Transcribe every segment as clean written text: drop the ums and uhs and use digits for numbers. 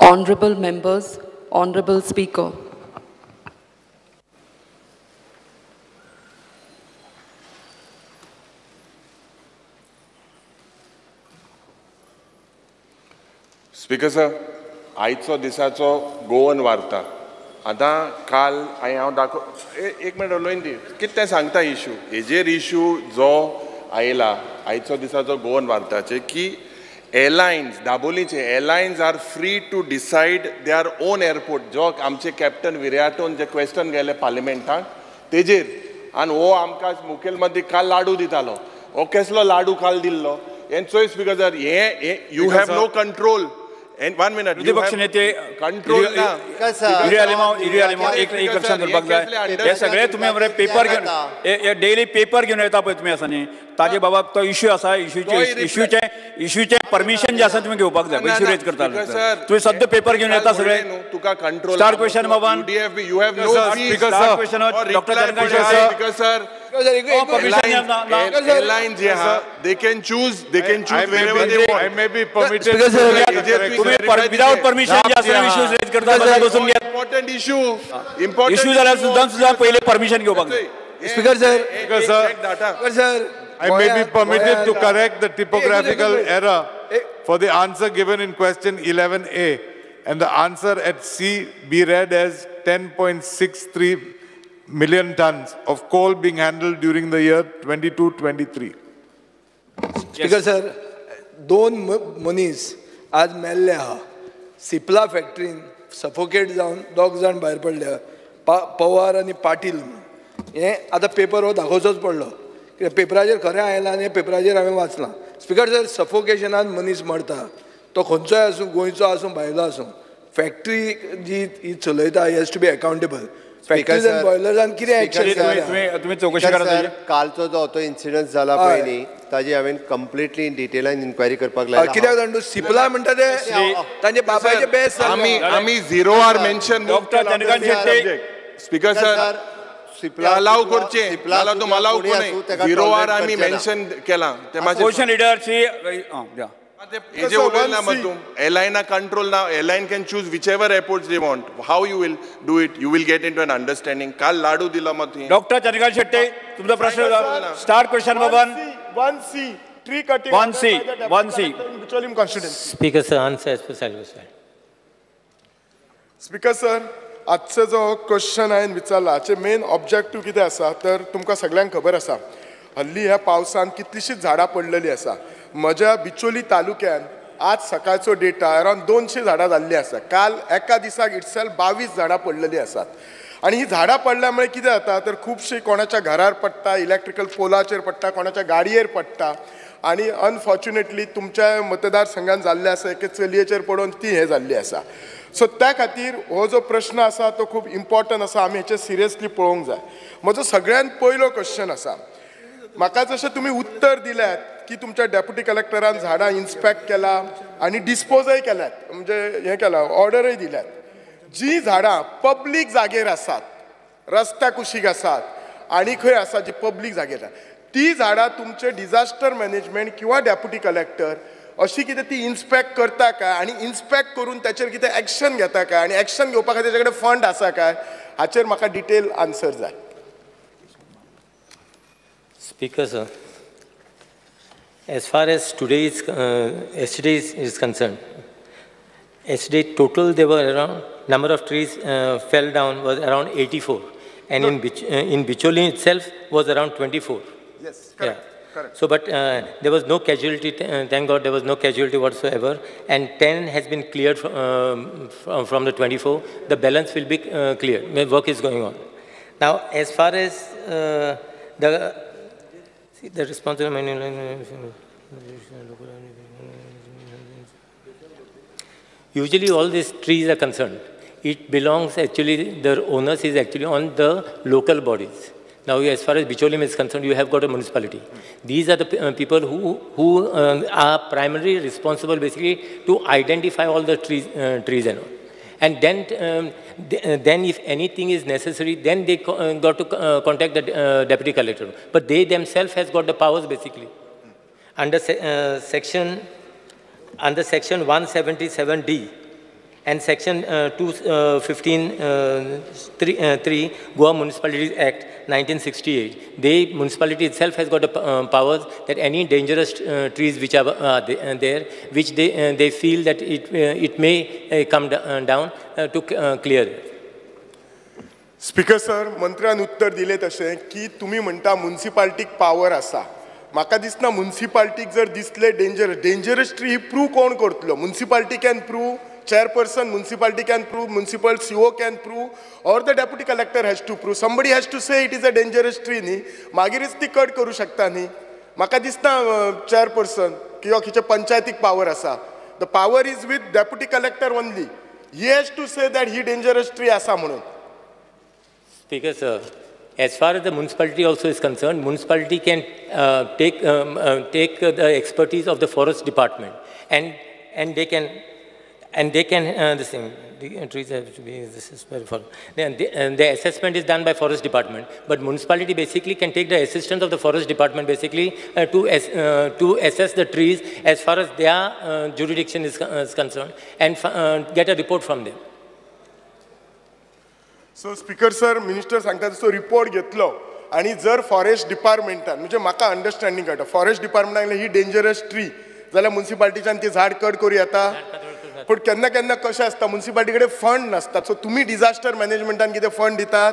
Honorable members, Honorable Speaker. Speaker sir, आयचो दिसाचो Goan वार्ता आतां काल हांव दाखो एक मिनट उलोवन दी कितें सांगता इशू हेजेर इशू जो आयला आयचो दिसाचो गोवन वार्ताचे की airlines दाबोलीचे airlines are free to decide their own airport जो आमचे कॅप्टन विर्याटोन जे क्वेश्चन गेले पार्लिमेंटाक तेजेर आनी हो आमकां मुखेलमंत्री काल लाडू दितालो हो कसलो लाडू काल दिल्लो हें चोय स्पीकर सर हे you have no control. And 1 minute. विरोधी नेते कंट्रोल ना. एक लक्षात दवरपाक जाय हे सगळे तुमी मरे पेपर घेवन डेली पेपर घेवन येता पळय तुमी आसा न्ही ताजे बाबा तो इश्यू आसा इश्यूचे इश्यूचे परमिशन जे आसा तुमी घेवपाक जाय इश्यू रेज करता तुमी सद्या पेपर घेवन येता सगळे तुका कंट्रोल स्टार क्वेश्चन बाबान you have no star question doctor Chandrakant sir airlines जे आहा they can choose wherever they want. I may be permitted without permission जे आसा इश्यूज रेज करता बसून घेत इम्पॉर्टंट इश्यू इम्पॉर्टंट इश्यू जाल्यार सुद्दां सुद्दां पयले परमिशन घेवपाक जाय. Speaker sir, speaker sir, I may be permitted to correct the typographical error for the answer given in question 11A and the answer at C be read as 10.63 million tons of coal being handled during the year 22-23. Speaker sir, दोन मनीस आज मेल्ले आहा Cipla फॅक्टरीन suffocate जावन दोग जाण भायर पडले पवार आनी पाटील म्हणून हें आतां पेपर हो दाखोवचोच पडलो कित्याक पेपराचेर खरें आयलां आनी पेपराचेर हांवें वाचलां. स्पीकर सर, सफोकेशनान मनीस मरता तो खंयचोय आसूं गोंयचो आसूं भायलो आसूं फॅक्टरी जी ही चलयता has to be accountable. Factories and बॉयलर्सान कितें एक्शन तुमी चवकशी करा. कालचो जो तो इन्सिडंट जाला पळय न्ही ताजी हांवें कंप्लिटली डिटेलान इन्क्वायरी करपाक लायला. कित्याक जाणा तूं सिपला म्हणटा ते तांचे बापायचे बेस्ट आमी zero R mention doctor Chandrakant Shetye. Speaker sir, Cipla allow करचें नाल्यार तूं अलाव करूं झिरो आर आमी मेन्शन केलां तें मातशें क्वेश्चन लिडर श्री हेजे उलयना ना मग तूं एअरलायना कंट्रोल ना. Airline can choose whichever airports they want. How you will do it you will get into an understanding. काल लाडू दिला मग तुवें. डॉक्टर चंद्रकांत शेट्टे तुमचो प्रश्न स्टार क्वेश्चन बाबान. 1C tree cutting 1C Bicholim constituency. Speaker sir, answer as per sir. Speaker sir, आजचो जो question हांवें विचारला हाचे मेन ऑब्जेक्टीव कितें आसा तर तुमकां सगळ्यांक खबर आसा हल्ली ह्या पावसान कितलीशींच झाडां पडलेलीं आसा. म्हज्या बिचोली तालुक्यान आज सकाळचो डेटा अरावंड 200 झाडां जाल्लीं आसा. काल एका दिसाक इटसेल्फ 22 झाडां पडलेलीं आसात. आनी ही झाडां पडल्या मुळे कितें जाता तर खुबशीं कोणाच्या घरार पडटा, इलेक्ट्रिकल पोलाचेर पडटा, कोणाच्या गाडयेर पडटा आनी अनफॉर्च्युनेटली तुमच्या मतदारसंघान जाल्लें आसा एके चलयेचेर पडून ती हें जाल्ली आसा. सो त्या खातीर हो जो प्रश्न आसा तो खूब इम्पॉर्टंट आसा, आमी हेचेर सिरियसली पळोवंक जाय. म्हजो सगळ्यांत पयलो क्वेश्चन आसा, म्हाका जशें तुमी उत्तर दिल्यात की तुमच्या डेप्युटी कलेक्टरान झाडां इन्स्पेक्ट केला आनी डिस्पोजय केल्यात, म्हणजे हें केलां, ऑर्डरय दिल्यात. जी झाडां पब्लीक जागेर आसात, रस्त्या कुशीक आसात आनी खंय आसा जी पब्लीक जागेर आसा ती झाडां तुमचे डिजास्टर मॅनेजमेंट किंवा डेप्युटी कलेक्टर अशी कितें ती इन्स्पेक्ट करता काय आनी इन्स्पेक्ट करून ताचेर कितें एक्शन घेता काय आनी एक्शन घेवपा खातीर ताचे कडेन फंड आसा काय हाचेर म्हाका डिटेल आन्सर जाय. Speaker sir, as far as today's, yesterday's is concerned, yesterday total there were around, number of trees fell down was around 84, and no. in Bicholim itself was around 24. Yes, correct. Yeah. Correct. So, but there was no casualty, thank God there was no casualty whatsoever, and 10 has been cleared from the 24. The balance will be cleared. The work is going on. Now, as far as the responsible usually all these trees are concerned. It belongs actually, the onus is actually on the local bodies. Now, as far as Bicholim is concerned, you have got a municipality. These are the people who are primarily responsible basically to identify all the trees, trees and all. And then, then if anything is necessary, then they got to contact the deputy collector. But they themselves has got the powers basically. Under section 177D, And section 215(3) Goa Municipalities Act 1968. The municipality itself has got a powers that any dangerous trees which are there, which they feel that it may come down to clear. Speaker sir, मंत्र्यान उत्तर दिले तशें की तुमी म्हणटा मुन्सिपाल्टीक power आसा. म्हाका दिसना मुन्सिपाल्टीक जर दिसले डेंजरस ट्री ही प्रूव कोण करतलो? Municipality can prove, chairperson municipality can prove, municipal CO can prove, or the deputy collector has to prove. Somebody has to say it is a dangerous tree न्ही, मागीरच ती cut करूं शकता न्ही. म्हाका दिसना chairperson किंवा खंयच्या पंचायतीक पावर आसा. The power is with deputy collector only. He has to say that he dangerous tree आसा म्हणून. Speaker sir, as far as the municipality also is concerned, municipality can take the expertise of the forest department, and they can this thing, the trees have to be, this is very far. And the assessment is done by forest department, but municipality basically can take the assistance of the forest department basically to assess the trees as far as their jurisdiction is concerned, and get a report from them. So speaker sir, minister सांगता तसो report घेतलो आनी जर forest डिपार्टमेंटान, म्हणजे म्हाका understanding कळटा, forest डिपार्टमेंटान ही dangerous tree जाल्यार मुन्सिपाल्टीच्यान ती झाड कट करूं येता. पूण केन्ना केन्ना कशें आसता, मुन्सिपाल्टी कडेन फंड नासता. सो तुमी डिजास्टर मॅनेजमेंटान कितें फंड दितात?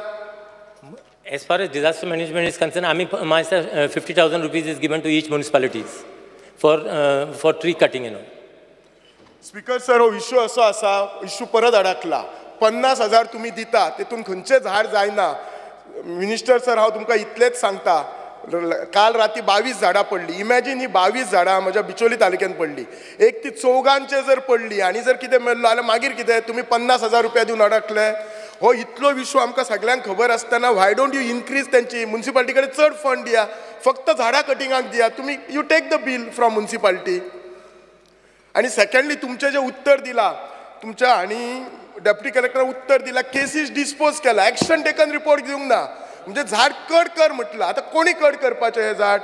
As far as disaster management is concerned, आमी 50,000 rupees is given to each municipalities for tree cutting and all. Speaker sir, हो इशू असो आसा, इशू परत अडकला. 50,000 तुमी दिता, तेतून खंयचें झाड जायना. मिनिस्टर सर, हांव तुमकां इतलेंच सांगता, काल राती 22 झाडां पडली. इमॅजीन ही 22 झाडां म्हज्या बिचोली तालुक्यान पडली. एक ती चौगांचे जर पडली आनी जर कितें मेळ्ळो जाल्यार मागीर कितें, तुमी 50,000 रुपया दिवन अडकले. हो इतलो विशू आमकां सगळ्यांक खबर आसतना why don't you increase तेंची मुन्सिपाल्टी कडेन चड फंड दिया, फक्त झाडां कटिंगाक दिया तुमी. You take the bill from municipality. आनी सेकंडली तुमचें जें उत्तर दिलां तुमच्या आनी डेप्युटी कलेक्टर उत्तर दिला, केसीस डिस्पोज केला, एक्शन टेकन रिपोर्ट दिवंक ना. म्हणजे झाड कट कर म्हटलं, आतां कोणी कट करपाचें हें झाड?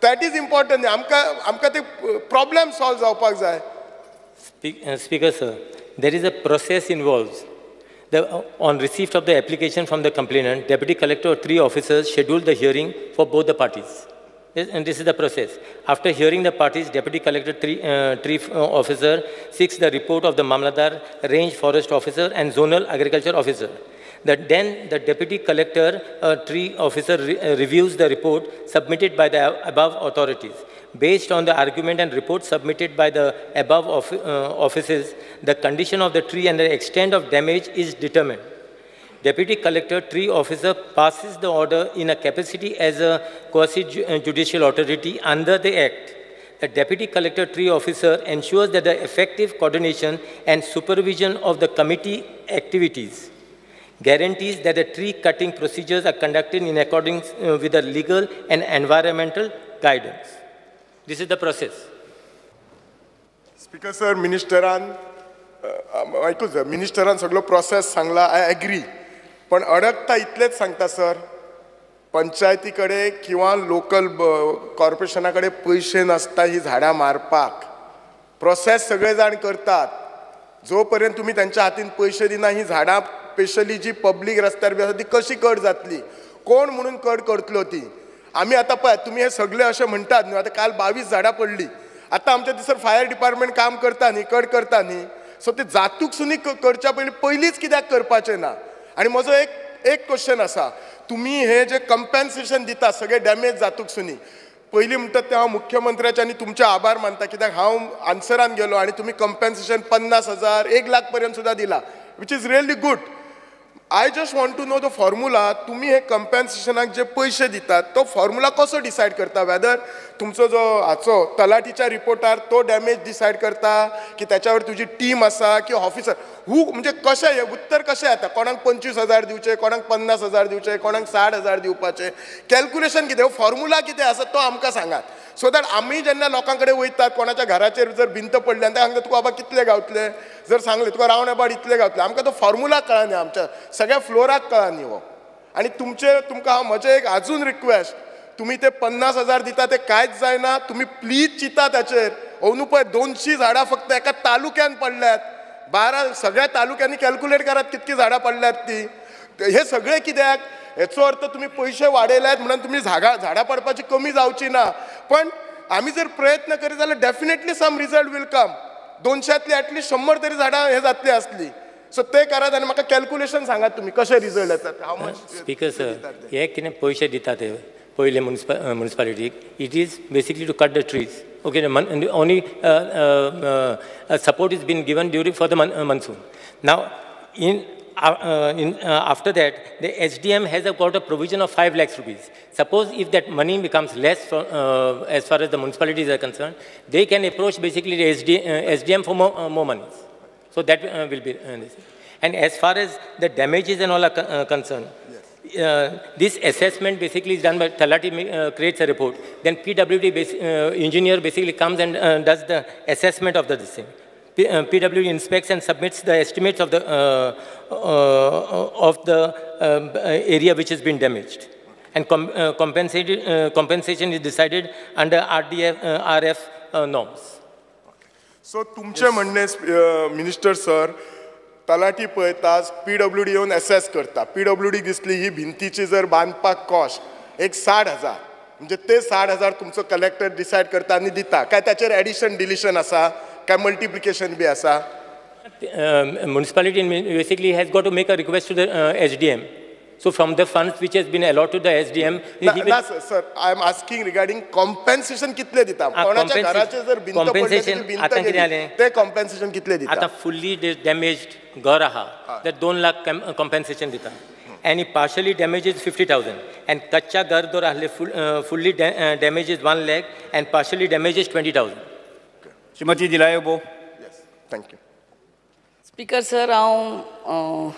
That is important. आमकां आमकां ते प्रॉब्लेम सॉल्व जावपाक जाय. Speaker sir, there is a process involved. On receipt of the application from the complainant, deputy collector or 3 officers schedule the hearing for both the parties. And this is the process. After hearing the parties, deputy collector, 3 officer seeks the report of the Mamlatdar, range forest officer and zonal agriculture officer. Then the deputy collector, 3 officer reviews the report submitted by the above authorities. Based on the argument and report submitted by the above offices, the condition of the tree and the extent of damage is determined. Deputy collector, 3 officer passes the order in a capacity as a quasi-judicial authority under the Act. The deputy collector, 3 officer ensures that the effective coordination and supervision of the committee activities, guarantees that the tree cutting procedures are conducted in accordance with the legal and environmental guidance. This is the process. Speaker sir, ministeran, ministeran सगळो process सांगला, I agree. पण अडकता इतलेच सांगता sir, पंचायती कडेन किंवा local कॉर्पोरेशना कडेन पयशे नासता ही झाडां मारपाक. प्रोसेस सगळे जाण करतात, जो पर्यंत तुमी त्यांच्या हातीन पयशे दिना ही झाडां स्पेशली जी पब्लीक रस्त्यार बी आसा ती कशी कट जातली, कोण म्हणून कट करतलो ती? आमी आतां पळय, तुमी हे सगळे अशें म्हणटात न्हू, आतां काल 22 झाडां पडली. आतां आमच्या थंयसर फायर डिपार्टमेंट काम करता न्ही, कट करता न्ही. सो ते जातूक सुनी करच्या पयलीं पयलींच कित्याक करपाचें ना? आनी म्हजो एक क्वेश्चन आसा, तुमी हे जे कंपेन्सेशन दिता सगळे डॅमेज जातूक सुनी, पयलीं म्हणटात ते हांव मुख्यमंत्र्याचे आनी तुमचे आभार मानता, कित्याक हांव आन्सरान गेलो आनी तुमी कंपेन्सेशन 50,000 1 लाख पर्यंत सुद्दां दिला, which is really good. I just want to know the formula. तुमी हे कंपेन्सेशनाक जे पयशे दितात तो फॉर्मुला कसो डिसायड करता? वेदर तुमचो जो हाचो तलाठीच्या रिपोर्टार तो डॅमेज डिसायड करता की त्याच्यावर तुजी टीम आसा की ऑफिसर हू, म्हणजे कशें हें उत्तर कशें येता? कोणाक 25,000 दिवचे, कोणाक 50,000 दिवचे, कोणाक 60,000 दिवपाचे, कॅल्क्युलेशन कितें, फॉर्मुला कितें आसा तो आमकां सांगात, सो that आमी जेन्ना लोकां कडेन वयतात, कोणाच्या घराचेर जर भिंत पडली आनी तांकां तुका बाबा कितले गावतले, जर सांगलें तुका रावंड अबाउट इतले गावतले, आमकां तो फॉर्मुला कळना, आमच्या सगळ्या फ्लोराक कळना हो. आनी तुमकां हांव म्हजें एक आजून रिक्वेस्ट, तुमी ते 50,000 दिता ते कांयच जायना, तुमी प्लीज चिंता ताचेर. अंदू पळय 200 झाडां फक्त एका तालुक्यान पडल्यात, 12 सगळ्या तालुक्यांनी कॅल्क्युलेट करात कितकी झाडां पडल्यात ती. हे सगळे कित्याक, हेचो अर्थ तुमी पयशे वाडयल्यात म्हणून तुमी झाडां पडपाची कमी जावची ना, पण आमी जर प्रयत्न करीत जाल्यार definitely some result will come. 200तली at least 100 तरी झाडां हे जातली आसली. सो ते करात आनी म्हाका कॅल्क्युलेशन सांगात तुमी कशें रिजल्ट येतात. हाव मच स्पीकर सर, हे कितें पयशे दितात ते पयले मुन्सिपालिटीक, it is basically to cut the trees. Okay, only support is been given during for the monsoon. Now in after that, the SDM has got a provision of 5 lakhs rupees. Suppose if that money becomes less for, as far as the municipalities are concerned, they can approach basically the SDM for more money. So that will be this. And as far as the damages and all are concerned, yes. This assessment basically is done by Talati, creates a report. Then PWD engineer basically comes and does the assessment of the this thing. PWD inspects and submits the estimates of the area which has been damaged, and compensation is decided under RDF RF norms. So तुमचे म्हणणे minister sir, talathi पळयता, PWD येवन assess करता, PWD दिसली ही भिंतीची जर बांदपाक cost एक 60,000, म्हणजे ते 60,000 तुमचो कलेक्टर डिसायड करता आनी दिता. काय ताचेर एडिशन डिलिशन आसा, काय मल्टिप्लिकेशन बी आसा? Municipality basically has got to make a request to the SDM. So from the funds which has been allotted to the SDM, ना sir, I am asking regarding compensation कितले दिता? कोणाच्या घराचे जर भिंत पडली भिंत गेली ते कॉम्पेन्सेशन कितले दिता? आता फुल्ली डॅमेज्ड घर आहा तर 2 लाख कॉम्पेन्सेशन दिता, आनी पार्शली डॅमेज is 50,000, आनी कच्चा घर जर आहले fully damage is 1 lakh and partially damage is 20,000. Shrimati Dilayo. Yes, thank you. Speaker sir, हांव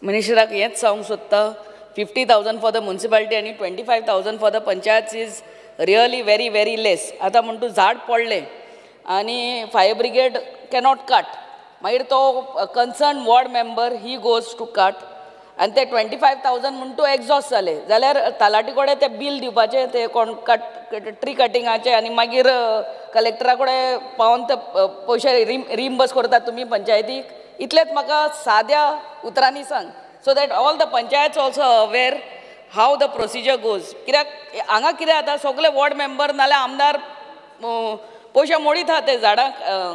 मिनिस्टराक हेंच सांगूंक सोदता, 50,000 फॉर the municipality आनी 25,000 for the panchayat is really very very less. आतां म्हण तूं झाड पडलें आनी फायर ब्रिगेड कॅनॉट कट, मागीर तो concern ward member he goes to cut, आनी ते 25,000 म्हण तूं एग्जॉस्ट जाले जाल्यार तलाठी कडेन ते बील दिवपाचें, ते कोण कट ट्री कटिंगाचें, आनी मागीर कलेक्टरा कडेन पावोन ते पयशे रिइम्बर्स करतात तुमी पंचायतीक. इतलेंच म्हाका साद्या उतरांनी सांग, so that all the panchayats also aware how the procedure goes. कित्याक हांगा कितें जाता, सगळे वॉर्ड मेंबर नाल्यार आमदार पयशे मोडीत आहा ते झाडां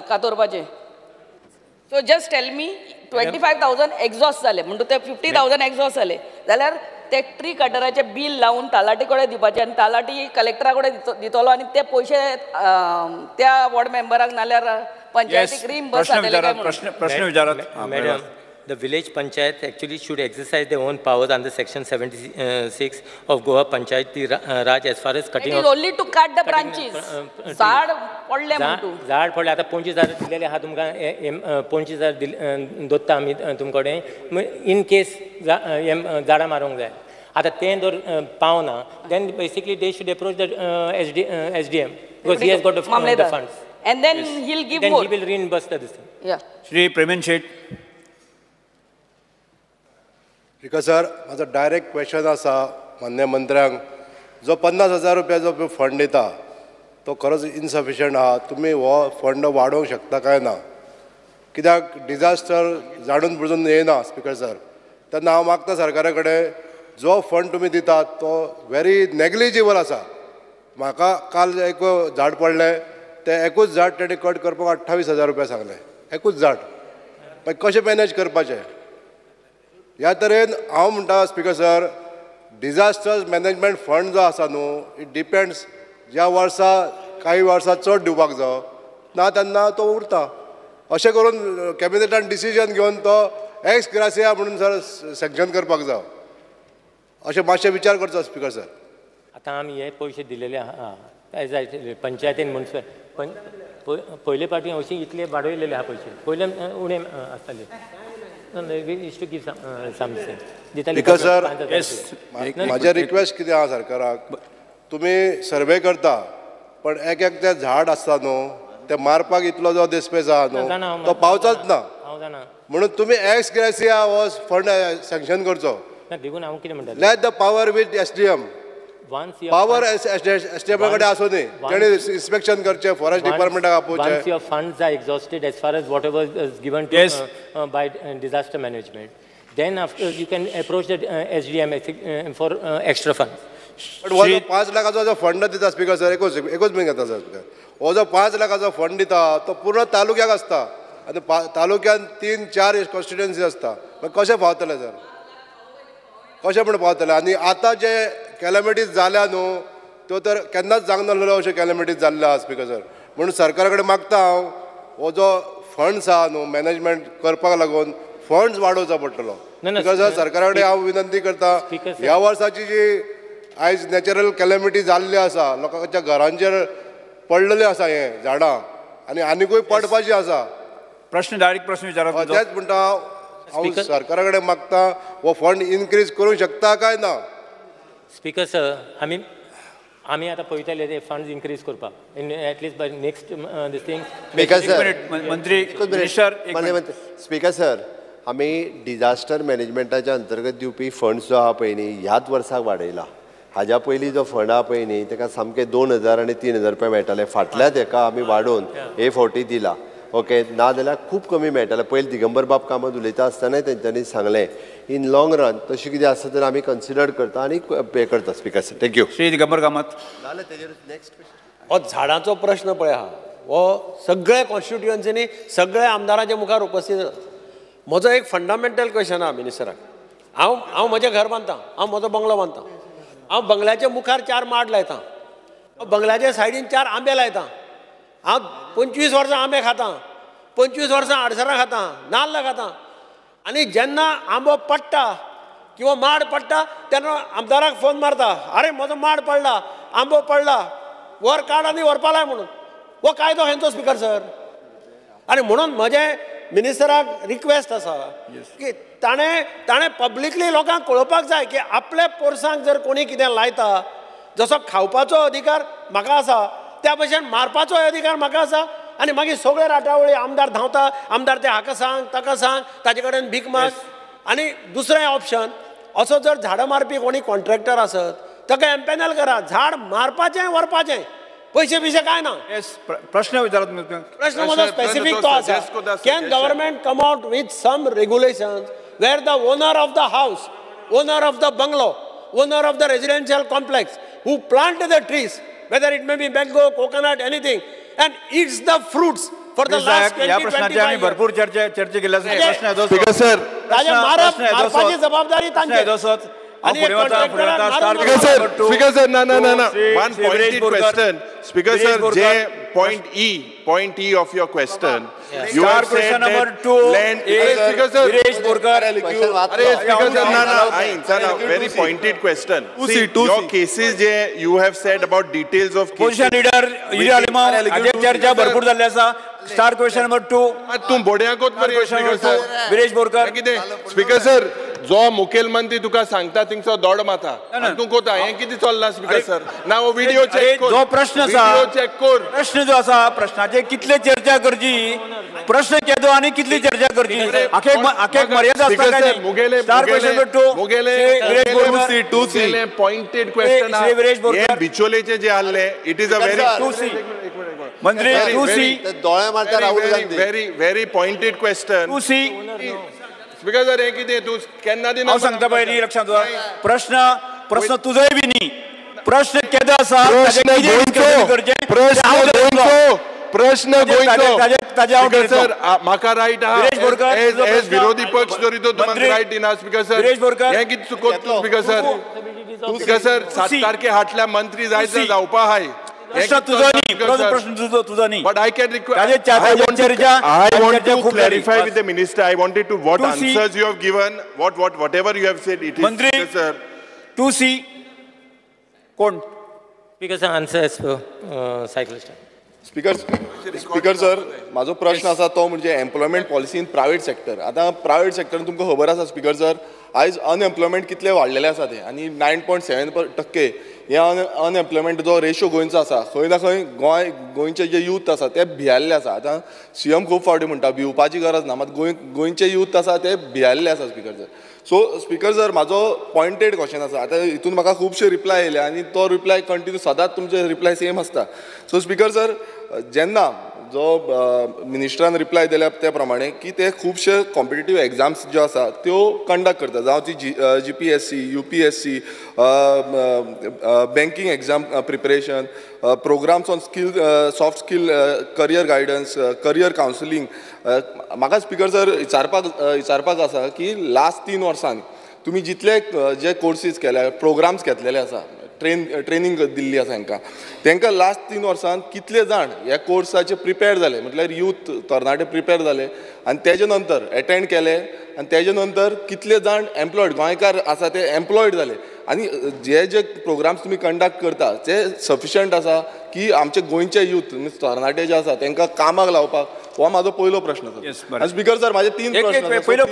कातोरपाचे. So just tell me, 25,000 exhaust जाले म्हणटू ते 50,000 एग्जॉस्ट जाले जाल्यार ते ट्री कटराचें बील लावन तलाठी कडेन दिवपाचें आनी तलाठी कलेक्टरा कडेन दितलो आनी ते पयशे त्या वॉर्ड मेंबराक नाल्यार पंचायतीक रिइम्बर्स जातले काय म्हणून. प्रश्न विचारात madam. The village panchayat actually should exercise their own powers under section 76 of Goa Panchayati Raj as far as cutting. It is only to cut the branches. झाड पडले म्हणटू, झाड पडले आतां 25,000 दिलेले आहा तुमकां, 25,000 दोत्ता आमी तुमकडे इन केस झाडां मारूंक जाय. आतां तें जर पावना then basically they should approach the SDM because he has got the funds and then he will give more, then he will reimburse the this thing. Yeah. Shri Premen Shet. Speaker sir, म्हाजो direct question आसा मान्य मंत्र्यांक, जो 50,000 रुपया जो fund दिता तो खरोच insufficient आहा, तुमी हो फंड वाडोवंक शकता काय ना? कित्याक डिजास्टर जाणून बुजून येयना स्पीकर सर. तेन्ना हांव मागता सरकारा कडेन जो फंड तुमी दितात तो व्हेरी नेग्लिजिबल आसा. म्हाका काल एक झाड पडलें, तें एकूच झाड तेणी कट करपाक 28,000 रुपया सांगलें, एकूच झाड. मागीर कशें मॅनेज करपाचें? ह्या तरेन हांव म्हणटा speaker sir, disaster management fund जो आसा न्हू, it depends, ज्या वर्सा कांय वर्सां चड दिवपाक जावो ना तेन्ना तो उरता. अशें करून कॅबिनेटान डिसिजन घेवन तो एक्स ग्रासिया म्हणून सर सँक्शन करपाक जावो, अशें मातशें विचार करचो स्पीकर सर. आतां आमी हे पयशे दिलेले आहा पंचायतीन मुन्सिपल, पयले फावटी अशी इतले वाडयलेले आहा पयशे, पयले उणे आसताले. स्पीकर सर, म्हाजें रिक्वेस्ट कितें आहा सरकाराक, तुमी सर्वे करता पण एक एक तें झाड आसता न्हू तें मारपाक इतलो जो दिसपेस आहा न्हू तो पावचोच ना, म्हणून तुमी एक्स ग्रेसिया हो फंड सँक्शन करचो. देखून हांव कितें म्हणटा, let the power with SDM, power एसडीएमा कडेन आसूं न्ही, तेणी इन्स्पेक्शन करचें, फॉरेस्ट डिपार्टमेंटाक आपोवचें. Once your funds are exhausted as far as whatever is given to by disaster management, then after you can approach the SDM for extra funds. But हो जो 5 लाखाचो जो फंड दिता स्पीकर सर, एकूच minute घेता sir speaker, हो जो 5 लाखाचो fund दिता तो पूर्ण तालुक्याक आसता आनी तालुक्यान 3-4 कॉन्स्टिट्युएन्सी आसता, मागीर कशें पावतले सर, कशें म्हण पावतले? आनी आतां जे कॅलमिटीज जाल्या न्हू त्यो तर केन्नाच जावंक नासलेल्यो अश्यो कॅलमिटीज जाल्ल्यो आसा स्पीकर सर. म्हणून सरकारा कडेन मागता हांव, हो जो फंड्स आहा न्हू मॅनेजमेंट करपाक लागून फंड्स वाडोवचो पडटलो. स्पीकर सर, सरकारा कडेन हांव विनंती करता, ह्या वर्साची जी आयज नॅचरल कॅलमिटी जाल्ली आसा, लोकांच्या घरांचेर पडलेली आसा हें झाडां आनी आनिकूय पडपाची आसा. प्रश्न डायरेक्ट प्रश्न विचारा. तेच म्हणटा हांव सरकारा कडेन मागता, हो फंड इनक्रीज करूंक शकता काय ना? स्पीकर सर, आमी आतां पळयतले ते फंड्स इनक्रीज करपाक in at least by next this thing. Speaker sir, मंत्री स्पीकर सर, आमी डिजास्टर मॅनेजमेंटाच्या अंतर्गत दिवपी फंड्स जो आहा पळय न्ही ह्याच वर्साक वाडयला. हाज्या पयलीं जो फंड आहा पळय न्ही ताका सामके 2000 आनी 3000 रुपया मेळटाले, फाटल्याच हेका आमी वाडोवन हे फावटी दिला. ओके, ना जाल्यार खूब कमी मेळटाले. पयलीं दिगंबर बाब कामत उलयता आसतनाय तेंच्यांनी सांगलें इन लॉंग रन तशें कितें आसा तर आमी कन्सिडर करता आनी पे करता. Speaker sir, thank you. Shri Digambar Kamat. जालें तेजेर नेक्स्ट क्वेश्चन. हो झाडांचो प्रश्न पळय आहा, हो सगळ्या कॉन्स्टिट्युएन्सीनी सगळ्या आमदारांच्या मुखार उपस्थित. म्हजो एक फंडामेंटल क्वेश्चन आहा मिनिस्टराक. हांव हांव म्हजें घर बांदता, हांव म्हजो बंगलो बांदता, हांव बंगल्याच्या मुखार 4 माड लायता, हांव बंगल्याच्या सायडीन 4 आंबे लायता, हांव 25 वर्सां आंबे खाता, 25 वर्सां आडसरां खाता, नाल्ल खाता, आनी जेन्ना आंबो पडटा किंवा माड पडटा तेन्ना आमदाराक फोन मारता, अरे म्हजो माड पडला, आंबो पडला, वर काड आनी व्हरपा लाय म्हणून. हो कायदो खंयचो स्पीकर सर? आनी म्हणून म्हजें मिनिस्टराक रिक्वेस्ट आसा की ताणें ताणें पब्लिकली लोकांक कळोवपाक जाय की आपल्या पोरसांक जर कोणी कितें लायता, जसो खावपाचो अधिकार म्हाका आसा त्या भशेन मारपाचोय अधिकार म्हाका आसा. आनी मागीर सगळे राटावळी आमदार धांवता, आमदार ते हाका सांग ताका सांग, ताजे कडेन भीक माग. आनी दुसरें ऑप्शन, असो जर झाडां मारपी कोणी कॉन्ट्रॅक्टर आसत ताका एम्पॅनल करा, झाड मारपाचें व्हरपाचें, पयशे बिशे काय ना. प्रश्न विचारात. प्रश्न म्हजो स्पेसिफीक तो आसा, can government come out with some regulations where the owner of the house, owner of the bungalow, owner of the residential complex who plant the trees, whether it may be mango, coconut, anything, and eats the fruits for the last 20-25 years. भरपूर चर्चा केली. Speaker sir, मारपाची जबाबदारी तांची. Speaker sir, ना ना ना ना, one pointed question. Speaker sir, J point E of your question, you have said that land. Speaker sir, Viresh Borkar. अरे स्पीकर सर, ना ना, I very pointed question. Your cases J you have said about details of position leader Yuri Alemao, हाजेर चर्चा भरपूर जाल्ली आसा. Star question number 2. तूं बोड्याकोत मरे स्पीकर सर. विरेश बोरकर. कितें स्पीकर सर, जो मुखेलमंत्री तुका सांगता थिंगसो दोड माता तूं कोता, हें कितें चल्लां स्पीकर सर? ना हो व्हिडियो चॅक कर, जो प्रश्न आसा, व्हिडियो चॅक कर, प्रश्न जो आसा प्रश्नाचेर कितले चर्चा करची, प्रश्न केदो आनी कितली चर्चा करची, आखेक मर्यादा आसता काय न्ही? स्टार क्वेश्चन नंबर 2 मुगेले मुगेले पॉइंटेड क्वेश्चन श्री विरेश बोरकर. बिचोलेचे जे आहले, it is a very 2C मंत्री 2C दोळे मारता Rahul Gandhi. Very very pointed question 2C. Speaker sir, हें कितें तूं केन्ना दिना? हांव सांगता पळय न्ही, लक्षांत दवर. प्रश्न प्रश्न तुजोय बी न्ही, प्रश्न केदो आसा, प्रश्न गोंयचो, प्रश्न गोंयचो. स्पीकर सर, म्हाका रायट आहा एज विरोधी पक्ष जरी तो तुमकां रायट दिना. स्पीकर सर, हें कितें चुकोत तूं? स्पीकर सर, स्पीकर सर, 7 तारखे हाटल्या मंत्री जाय जावपा आहाय. प्रश्न तुझो न्ही, प्रश्न तुझो न्ही. But I can request, I want to clarify with the minister. I wanted to what answers you have given, what what whatever you have said, it is. मंत्री sir 2C कोण? Speaker sir, answer as per cyclist. Speaker sir, म्हाजो प्रश्न आसा तो म्हणजे employment policy in private sector. आतां private सेक्टरान तुमकां खबर आसा स्पीकर सर, आयज अनएम्प्लॉयमेंट कितले वाडलेले आसा ते, आनी 9.7% हे अनएम्प्लॉयमेंट जो रेशो गोंयचो आसा, खंय ना खंय गोंय गोंयचे जे यूथ आसा ते भियाल्ले आसा. आतां सीएम खूब फावटी म्हणटा भिवपाची गरज ना, मात गोंयचे यूथ आसा ते भियाल्ले आसा speaker sir. So speaker sir म्हाजो पॉयंटेड क्वेश्चन आसा. आतां हितून म्हाका खुबशे रिप्लाय येयले आनी तो रिप्लाय कंटिन्यू सदांच तुमचे रिप्लाय सेम आसता. सो स्पीकर सर जेन्ना जो मिनिस्टरान रिप्लाय दिल्या त्या प्रमाणे की ते खुबशे कॉम्पिटेटीव एग्जाम्स ज्यो आसा त्यो कंडक्ट करता, जावं ती G P S C, U P S C, banking exam preparation, programs on skill, soft skill, career guidance, career counselling. म्हाका स्पीकर सर विचारपाक आसा की लास्ट 3 वर्सांनी तुमी जितले जे कोर्सीस केल्या, प्रोग्राम्स घेतलेले आसा, ट्रेनींग दिल्ली आसा हांकां, तांकां लास्ट 3 वर्सांत कितले जाण ह्या कोर्साचे प्रिपेर जाले, म्हटल्यार यूथ तरणाटे प्रिपेर जाले आनी तेजे नंतर एटेंड केले आनी तेजे नंतर कितले जाण एम्प्लॉयड गोंयकार आसा ते एम्प्लॉयड जाले आनी जे जे प्रोग्राम्स तुमी कंडक्ट करता ते सफिशंट आसा की आमचे गोंयचे यूथ मिन्स तरणाटे जे आसा तांकां कामाक लावपाक? हो म्हाजो पयलो प्रश्न आसा. आनी स्पीकर सर म्हाजे 3 प्रश्न. पयलो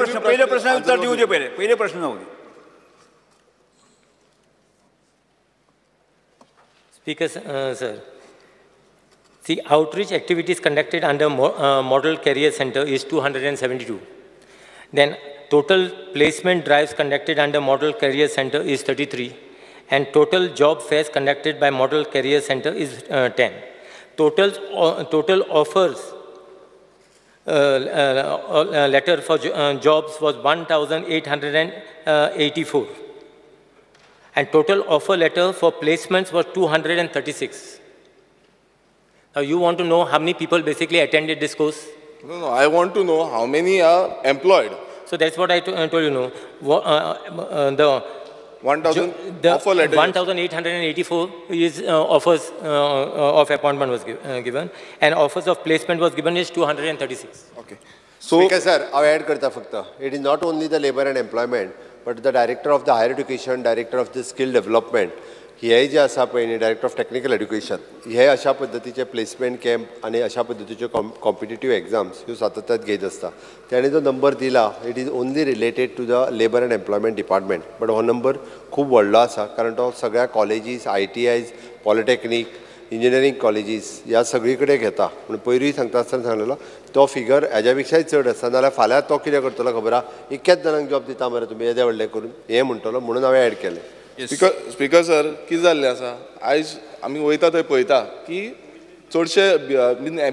प्रश्न उत्तर दिवचे पयले, पयले प्रश्न जावं. Speaker, sir, the outreach activities conducted under Model Career Center is 272. Then total placement drives conducted under Model Career Center is 33, and total job fairs conducted by Model Career Center is 10. Total offers letter for jobs was 1,884. And total offer letter for placements was 236. Now you want to know how many people basically attended this course? No, I want to know how many are employed. So that's what I told you. No, the 1,000 offer letter. 1,884 is offers of appointment was given, and offers of placement was given is 236. Okay. So, Speaker sir, I add karta fakta. It is not only the labor and employment, but the director of the higher education, director of the skill development, हे जे आसा पळय न्ही, director of technical education, हे अशा पद्दतीचे placement camp आनी अशा पद्दतीच्यो competitive exams ह्यो सातत्यात घेत आसता. ताणें जो नंबर दिला it is only related to the labour and employment department, but हो नंबर खूब व्हडलो आसा कारण तो सगळ्या colleges, I T Is, polytechnic, engineering colleges ह्या सगळी कडेन घेता. पूण पयरूय सांगता आसतना सांगलेलो तो फिगर हेज्या पेक्षाय चड आसा, नाल्यार फाल्यां तो कितें करतलो खबर आहा, इतक्याच जाणांक जॉब दिता मरे तुमी येदे व्हडले करून हें म्हणटलो, म्हणून हांवें एड केलें. स्पीकर सर कितें जाल्लें आसा, आयज आमी वयता थंय पळयता की चडशे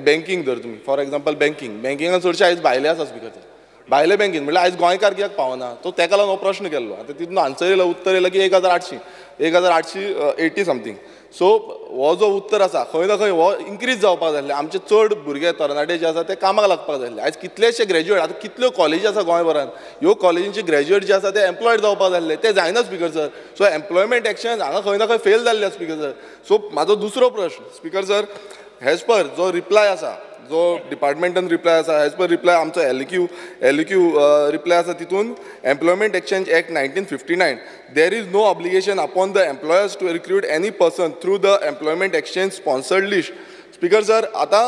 बँकींग धर तुमी, फॉर एग्जाम्पल बँकींग, बँकिंगान चडशे आयज भायले आसा स्पीकर सर, भायले बँकीन म्हळ्यार आयज गोंयकार कित्याक पावना, तो तेका लागून हो प्रश्न केल्लो. आतां तितून आन्सर येयलो, उत्तर येयलें की 1880 समथींग. सो हो जो उत्तर आसा खंय ना खंय हो इन्क्रीज जावपाक जाय आसलें. आमचे चड भुरगे तरणाटे जे आसा ते कामाक लागपाक जाय आसले. आयज कितलेशे ग्रॅज्युएट, आतां कितल्यो कॉलेजी आसा गोंयभरान, ह्यो कॉलेजींचे ग्रॅज्युएट जे आसा ते एम्प्लॉयड जावपाक जाय आसले, ते जायना speaker sir. So employment action हांगा खंय ना खंय फेल जाल्ले स्पीकर सर. सो म्हाजो दुसरो प्रश्न स्पीकर सर, एज पर जो रिप्लाय आसा, जो डिपार्टमेंटान रिप्लाय आसा, एज पर रिप्लाय आमचो एल क्यू रिप्लाय आसा तितून employment exchange act 1959 there is no obligation upon the employers to recruit any person through the employment exchange sponsored list. Speaker sir, आतां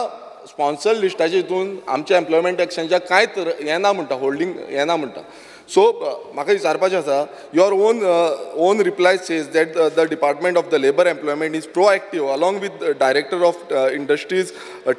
sponsored लिस्टाचे हितून आमच्या employment एक्सचेंजाक कांयच येना म्हणटा, होल्डींग येना म्हणटा. सो म्हाका विचारपाचें आसा, your own reply says that the department of the labour employment is proactive along with director of industries,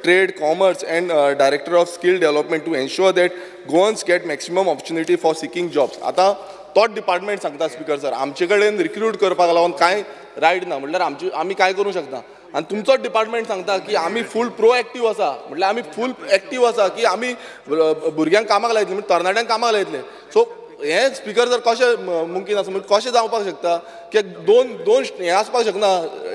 trade, commerce and director of skill development to ensure that Goans get maximum opportunity for seeking jobs. आतां तोच department सांगता speaker sir, आमचे कडेन recruit करपाक लागून कांय right ना, म्हणल्यार आमची आमी कांय करूंक शकना. आनी तुमचोच डिपार्टमेंट सांगता की आमी फूल प्रोएक्टीव आसा, म्हणल्यार आमी फूल एक्टीव आसा की आमी भुरग्यांक कामाक लायतले, म्हणजे तरणाट्यांक कामाक लायतले. सो हें स्पीकर जर कशें मुमकीन आसा, म्हणजे कशें जावपाक शकता की दोन दोन हें आसपाक शकना,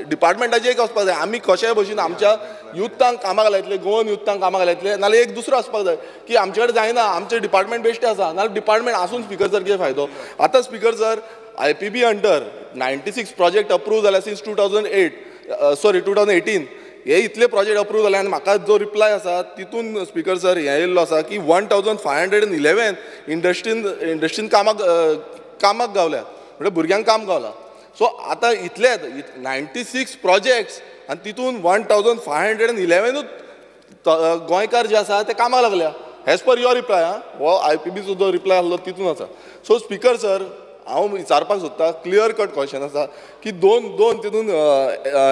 डिपार्टमेंटाचें एक आसपाक जाय, आमी कशेय भशेन आमच्या युथांक कामाक लायतले, गोवन युथांक कामाक लायतले, नाल्यार एक दुसरो आसपाक जाय की आमचे कडेन जायना, आमचें डिपार्टमेंट बेश्टें आसा, नाल्यार डिपार्टमेंट आसून स्पीकर सर कितें फायदो. आतां speaker sir, I P B under 96 project approve जाल्या सिन्स 2018, हे इतले प्रोजेक्ट अप्रूव जाले आनी म्हाका जो रिप्लाय आसा तितून स्पीकर सर हें येयल्लो आसा की 1511 इंडस्ट्रीन कामाक कामाक गावल्या, म्हणजे भुरग्यांक काम गावला. सो आतां इतलेच 96 प्रोजेक्ट्स आनी तितून 1511 गोंयकार जे आसा ते कामाक लागल्या, एज पर your reply. आं, हो I P बीचो जो रिप्लाय आसलो तितून आसा. सो स्पीकर सर, हांव विचारपाक सोदता, क्लियर कट क्वेश्चन आसा की दोन दोन तितून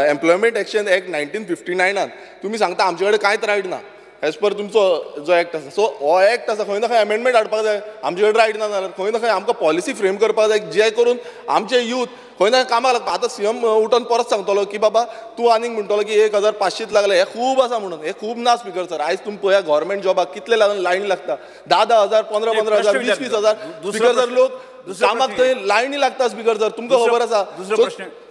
एम्प्लॉयमेंट एक्सचेंज एक्ट 1959 तुमी सांगता आमचे कडेन कांयच रायट ना, एज पर तुमचो जो एक्ट आसा. सो हो एक्ट आसा खंय ना खंय अमेंडमेंट हाडपाक जाय, आमचे कडेन रायट ना जाल्यार खंय ना खंय आमकां पॉलिसी फ्रेम करपाक जाय जे करून आमचे यूथ खंय ना कामाक लागता. आतां सीएम उठून परत सांगतलो की बाबा तूं आनीक म्हणटलो की 1500 लागले, हें खूब आसा म्हणून, हें खूब ना स्पीकर सर. आयज तुमी पळया गव्हर्मेंट जॉबाक कितले लागून लायन लागता, 10-10 हजार, 15-15 हजार, 20-20 हजार स्पीकर सर, लोक कामाक थंय लायनी लागता स्पीकर सर, तुमकां खबर आसा.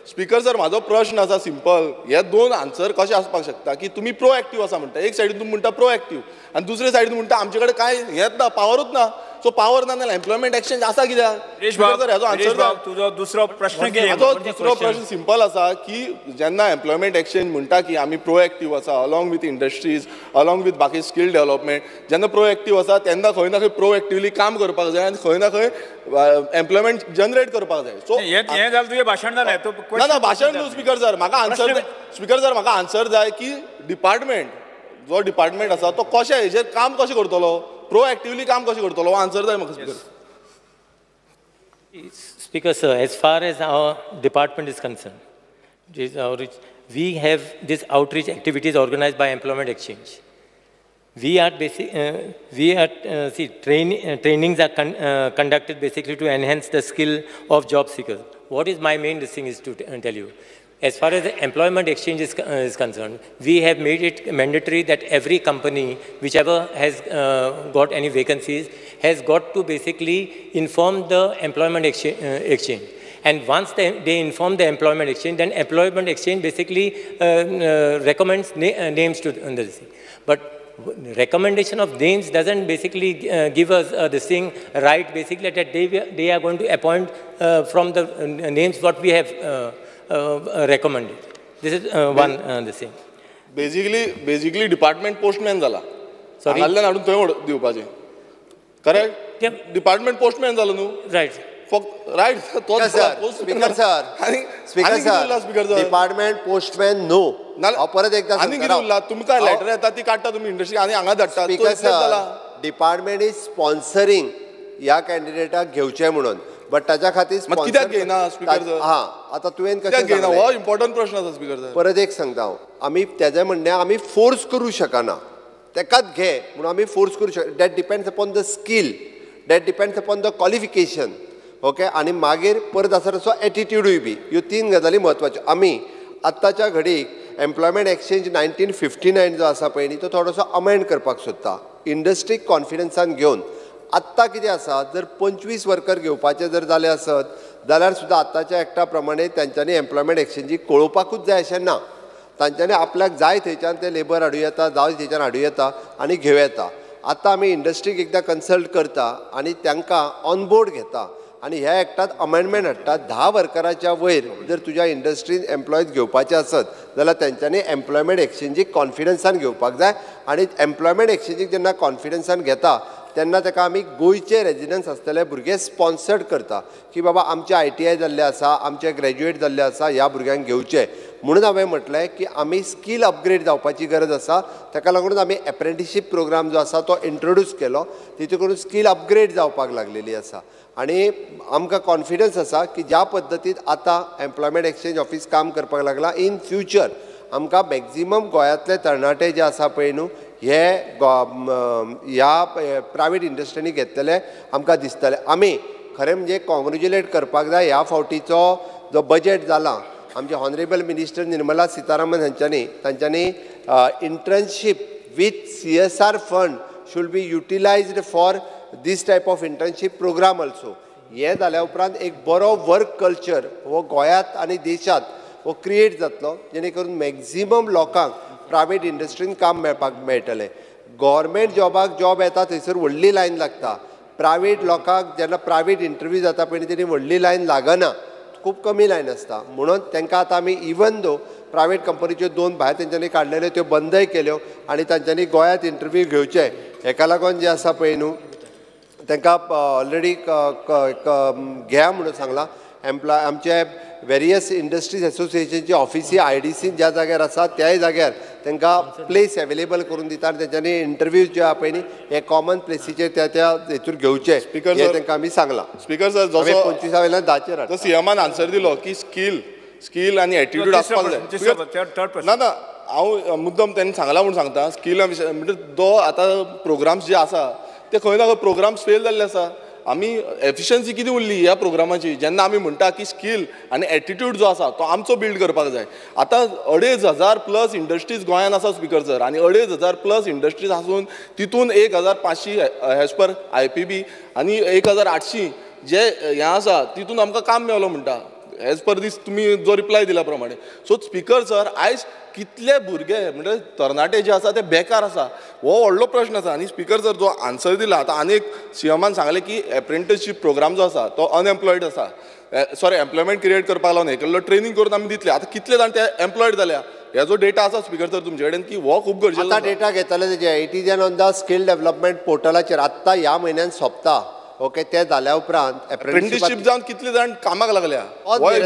स्पीकर सर म्हाजो प्रश्न आसा सिंपल, हे दोन आन्सर कशे आसपाक शकता की तुमी प्रोएक्टीव आसा म्हणटा, एक सायडीन तुमी म्हणटा प्रोएक्टीव आनी दुसरे सायडीन म्हणटा आमचे कडेन कांय हेंच ना, पावरूच ना. सो पावर ना जाल्यार एम्प्लॉयमेंट एक्सचेंज आसा कित्याक? स्पीकर सर हेजो आन्सर तुजो दुसरो प्रश्न कितें? म्हाजो दुसरो प्रश्न सिंपल आसा की जेन्ना एम्प्लॉयमेंट एक्सचेंज म्हणटा की आमी प्रोएक्टीव आसा along with industries, along with बाकी स्कील डेव्हलपमेंट, जेन्ना प्रोएक्टीव आसा तेन्ना खंय ना खंय प्रोएक्टिवली काम करपाक जाय आनी खंय ना खंय एम्प्लॉयमेंट जनरेट करपाक जाय. सो हें जालें तुजें भाशण जालें. ना ना भाशण न्हू स्पीकर सर, म्हाका आन्सर स्पीकर सर म्हाका आन्सर जाय की डिपार्टमेंट जो डिपार्टमेंट आसा तो कशें हेजेर काम कशें करतलो, प्रोएक्टिवली काम कशें करतलो, हो आन्सर जाय म्हाका speaker. Speaker sir, as far as our department is concerned, we have this outreach activities organized by Employment Exchange. We are trainings are conducted basically to enhance the skill of job seekers. What is my main thing is to tell you. As far as the Employment Exchange is concerned, we have made it mandatory that every company, whichever has got any vacancies, has got to basically inform the Employment Exchange. And once they inform the Employment Exchange, then Employment Exchange basically recommends names to the thing. But recommendation of names doesn't basically give us this thing right, basically that they are going to appoint from the names what we have recommended. This is one this thing. Basically department postman जाला. Sorry? हांगांतल्यान हाडून थंय दिवपाचें. Correct? Department postman जालो न्हू? Right. फक्त right तोच speaker sir, speaker sir, department postman न्हू. हांव परत एकदां आनी कितें उरला तुमकां लेटर येता ती काडटा तुमी इंडस्ट्री आनी हांगा धाडटा. Speaker sir, department is sponsoring ह्या कॅन्डिडेटाक घेवचें म्हणून, बट ताच्या खातीर कित्याक घेयना स्पीकर सर? हां, आतां तुवें कशें घेयना हो इम्पॉर्टंट प्रश्न आसा स्पीकर सर. परत एक सांगता हांव, आमी तेजें म्हणणें आमी फोर्स करूं शकना, तेकाच घे म्हणून आमी फोर्स करूं शकना. That depends upon the skill, that depends upon the qualification. Okay, आनी मागीर परत आसा तसो एटिट्यूडूय बी, ह्यो तीन गजाली म्हत्वाच्यो. आमी आत्ताच्या घडीक एम्प्लॉयमेंट एक्सचेंज 1959 जो आसा पळय न्ही, तो थोडोसो अमेंड करपाक सोदता इंडस्ट्रीक कॉन्फिडन्सान घेवन. आत्तां कितें आसा, जर 25 वर्कर घेवपाचे जर जाले आसत जाल्यार सुद्दां आत्ताच्या एक्टा प्रमाणे तांच्यांनी एम्प्लॉयमेंट एक्सचेंजीक कळोवपाकूच जाय अशें ना. तांच्यांनी आपल्याक जाय थंयच्यान ते लेबर हाडूं येता, जाय थंयच्यान हाडूं येता आनी घेवं येता. आतां आमी इंडस्ट्रीक एकदां कन्सल्ट करता आनी तांकां ऑनबोर्ड घेता आनी ह्या एक्टांत अमेंडमेंट हाडटा. 10 वर्कराच्या वयर जर तुज्या इंडस्ट्रीन एम्प्लॉईज घेवपाचे आसत जाल्यार तेंच्यांनी एम्प्लॉयमेंट एक्सचेंजीक कॉन्फिडन्सान घेवपाक जाय. आनी एम्प्लॉयमेंट एक्सचेंजीक जेन्ना कॉन्फिडन्सान घेता तेन्ना ताका आमी गोंयचे रेजिडन्स आसतले भुरगे स्पॉन्सर्ड करता की बाबा आमचे ITI जाल्ले आसा, आमचे ग्रॅज्युएट जाल्ले आसा, ह्या भुरग्यांक घेवचे म्हणून. हांवें म्हटलें की आमी स्कील अपग्रेड जावपाची गरज आसा, ताका लागून आमी एप्रेंटिशीप प्रोग्राम जो आसा तो इंट्रोड्यूस केलो, तितून करून स्कील अपग्रेड जावपाक लागलेली आसा. आनी आमकां कॉन्फिडन्स आसा की ज्या पद्दतीन आतां एम्प्लॉयमेंट एक्सचेंज ऑफीस काम करपाक लागला, इन फ्युचर आमकां मॅक्झिमम गोंयांतले तरणाटे जे आसा पळय न्हू हे ह्या प्रायवेट इंडस्ट्रींनी घेतलेले आमकां दिसतले. आमी खरें म्हणजे कॉंग्रेच्युलेट करपाक जाय ह्या फावटीचो जो बजेट जाला, आमचे ऑनरेबल मिनिस्टर निर्मला सीतारामन हांच्यांनी तांच्यांनी internship with CSR fund should be utilised for this type of internship programme also. हें जाल्या उपरांत एक बरो वर्क कल्चर हो गोंयांत आनी देशांत हो क्रिएट जातलो, जेणे करून मॅक्झिमम लोकांक प्रायवेट इंडस्ट्रीन काम मेळपाक मेळटलें. गव्हर्मेंट जॉबाक जॉब येता थंयसर व्हडली लायन लागता, प्रायवेट लोकांक जेन्ना प्रायवेट इंटरव्यू जाता पळय तेणी व्हडली लायन लागना, खूब कमी लायन आसता. म्हणून तांकां आतां आमी इवन दो प्रायवेट कंपनीच्यो 2 भायर तेंच्यांनी काडलेल्यो त्यो बंदय केल्यो आनी तांच्यांनी गोंयांत इंटरव्यू घेवचे हेका लागून जे आसा पळय न्हू तांकां ऑलरेडी घेया म्हणून सांगलां. आमचे वेरियस इंडस्ट्रीज एसोसिएशनची ऑफिसी IDC ज्या जाग्यार आसा त्याय जाग्यार तांकां प्लेस एवेलेबल करून दिता आनी तेंच्यांनी इंटरव्यू जे आहा पळय न्ही हे कॉमन प्लेसीचेर त्या त्या हेतूर घेवचे हें तांकां आमी सांगलां. स्पीकर सर, जसो 25 वयल्यान 10चेर जो सीएमान आन्सर दिलो की स्कील आनी एटिट्यूड आसपाक जाय. ना ना, हांव मुद्दम तेन्ना सांगला म्हूण सांगता स्कील म्हणजे जो आतां प्रोग्राम्स जे आसा ते खंय ना खंय प्रोग्राम्स फेल जाल्ले आसा. आमी एफिशन्सी कितें उरली ह्या प्रोग्रामाची जेन्ना आमी म्हणटा की स्कील आनी एटिट्यूड जो आसा तो आमचो बिल्ड करपाक जाय. आतां 2500 प्लस इंडस्ट्रीज गोंयान आसा स्पीकर सर आनी 2500 प्लस इंडस्ट्रीज आसून तितून 1500 एज पर IPB आनी 1800 जे हें आसा तितून आमकां काम मेवलो म्हणटा एज पर दीस तुमी जो रिप्लाय दिला प्रमाणे. सो स्पीकर सर आयज कितले भुरगे म्हणजे तरणाटे जे आसा ते बेकार आसा हो व्हडलो प्रश्न आसा. आनी स्पीकर सर जो आन्सर दिला आतां आनी एक सीएमान सांगलें की एप्रेंटिसशीप प्रोग्राम जो आसा तो अनएम्प्लॉयड आसा सॉरी एम्प्लॉयमेंट क्रिएट करपाक लागून हे केल्लो ट्रेनींग करून आमी दितले. आतां कितले जाण ते एम्प्लॉयड जाल्या हेजो डेटा आसा स्पीकर सर तुमचे कडेन की हो खूब गरजेचो. आतां डेटा घेतले तेजे it is on the skill development पोर्टलाचेर आत्तां ह्या म्हयन्यान सोंपता. ओके ते जाल्या उपरांत एप्रेंटिसशीप जावन कितले जाण कामाक लागल्या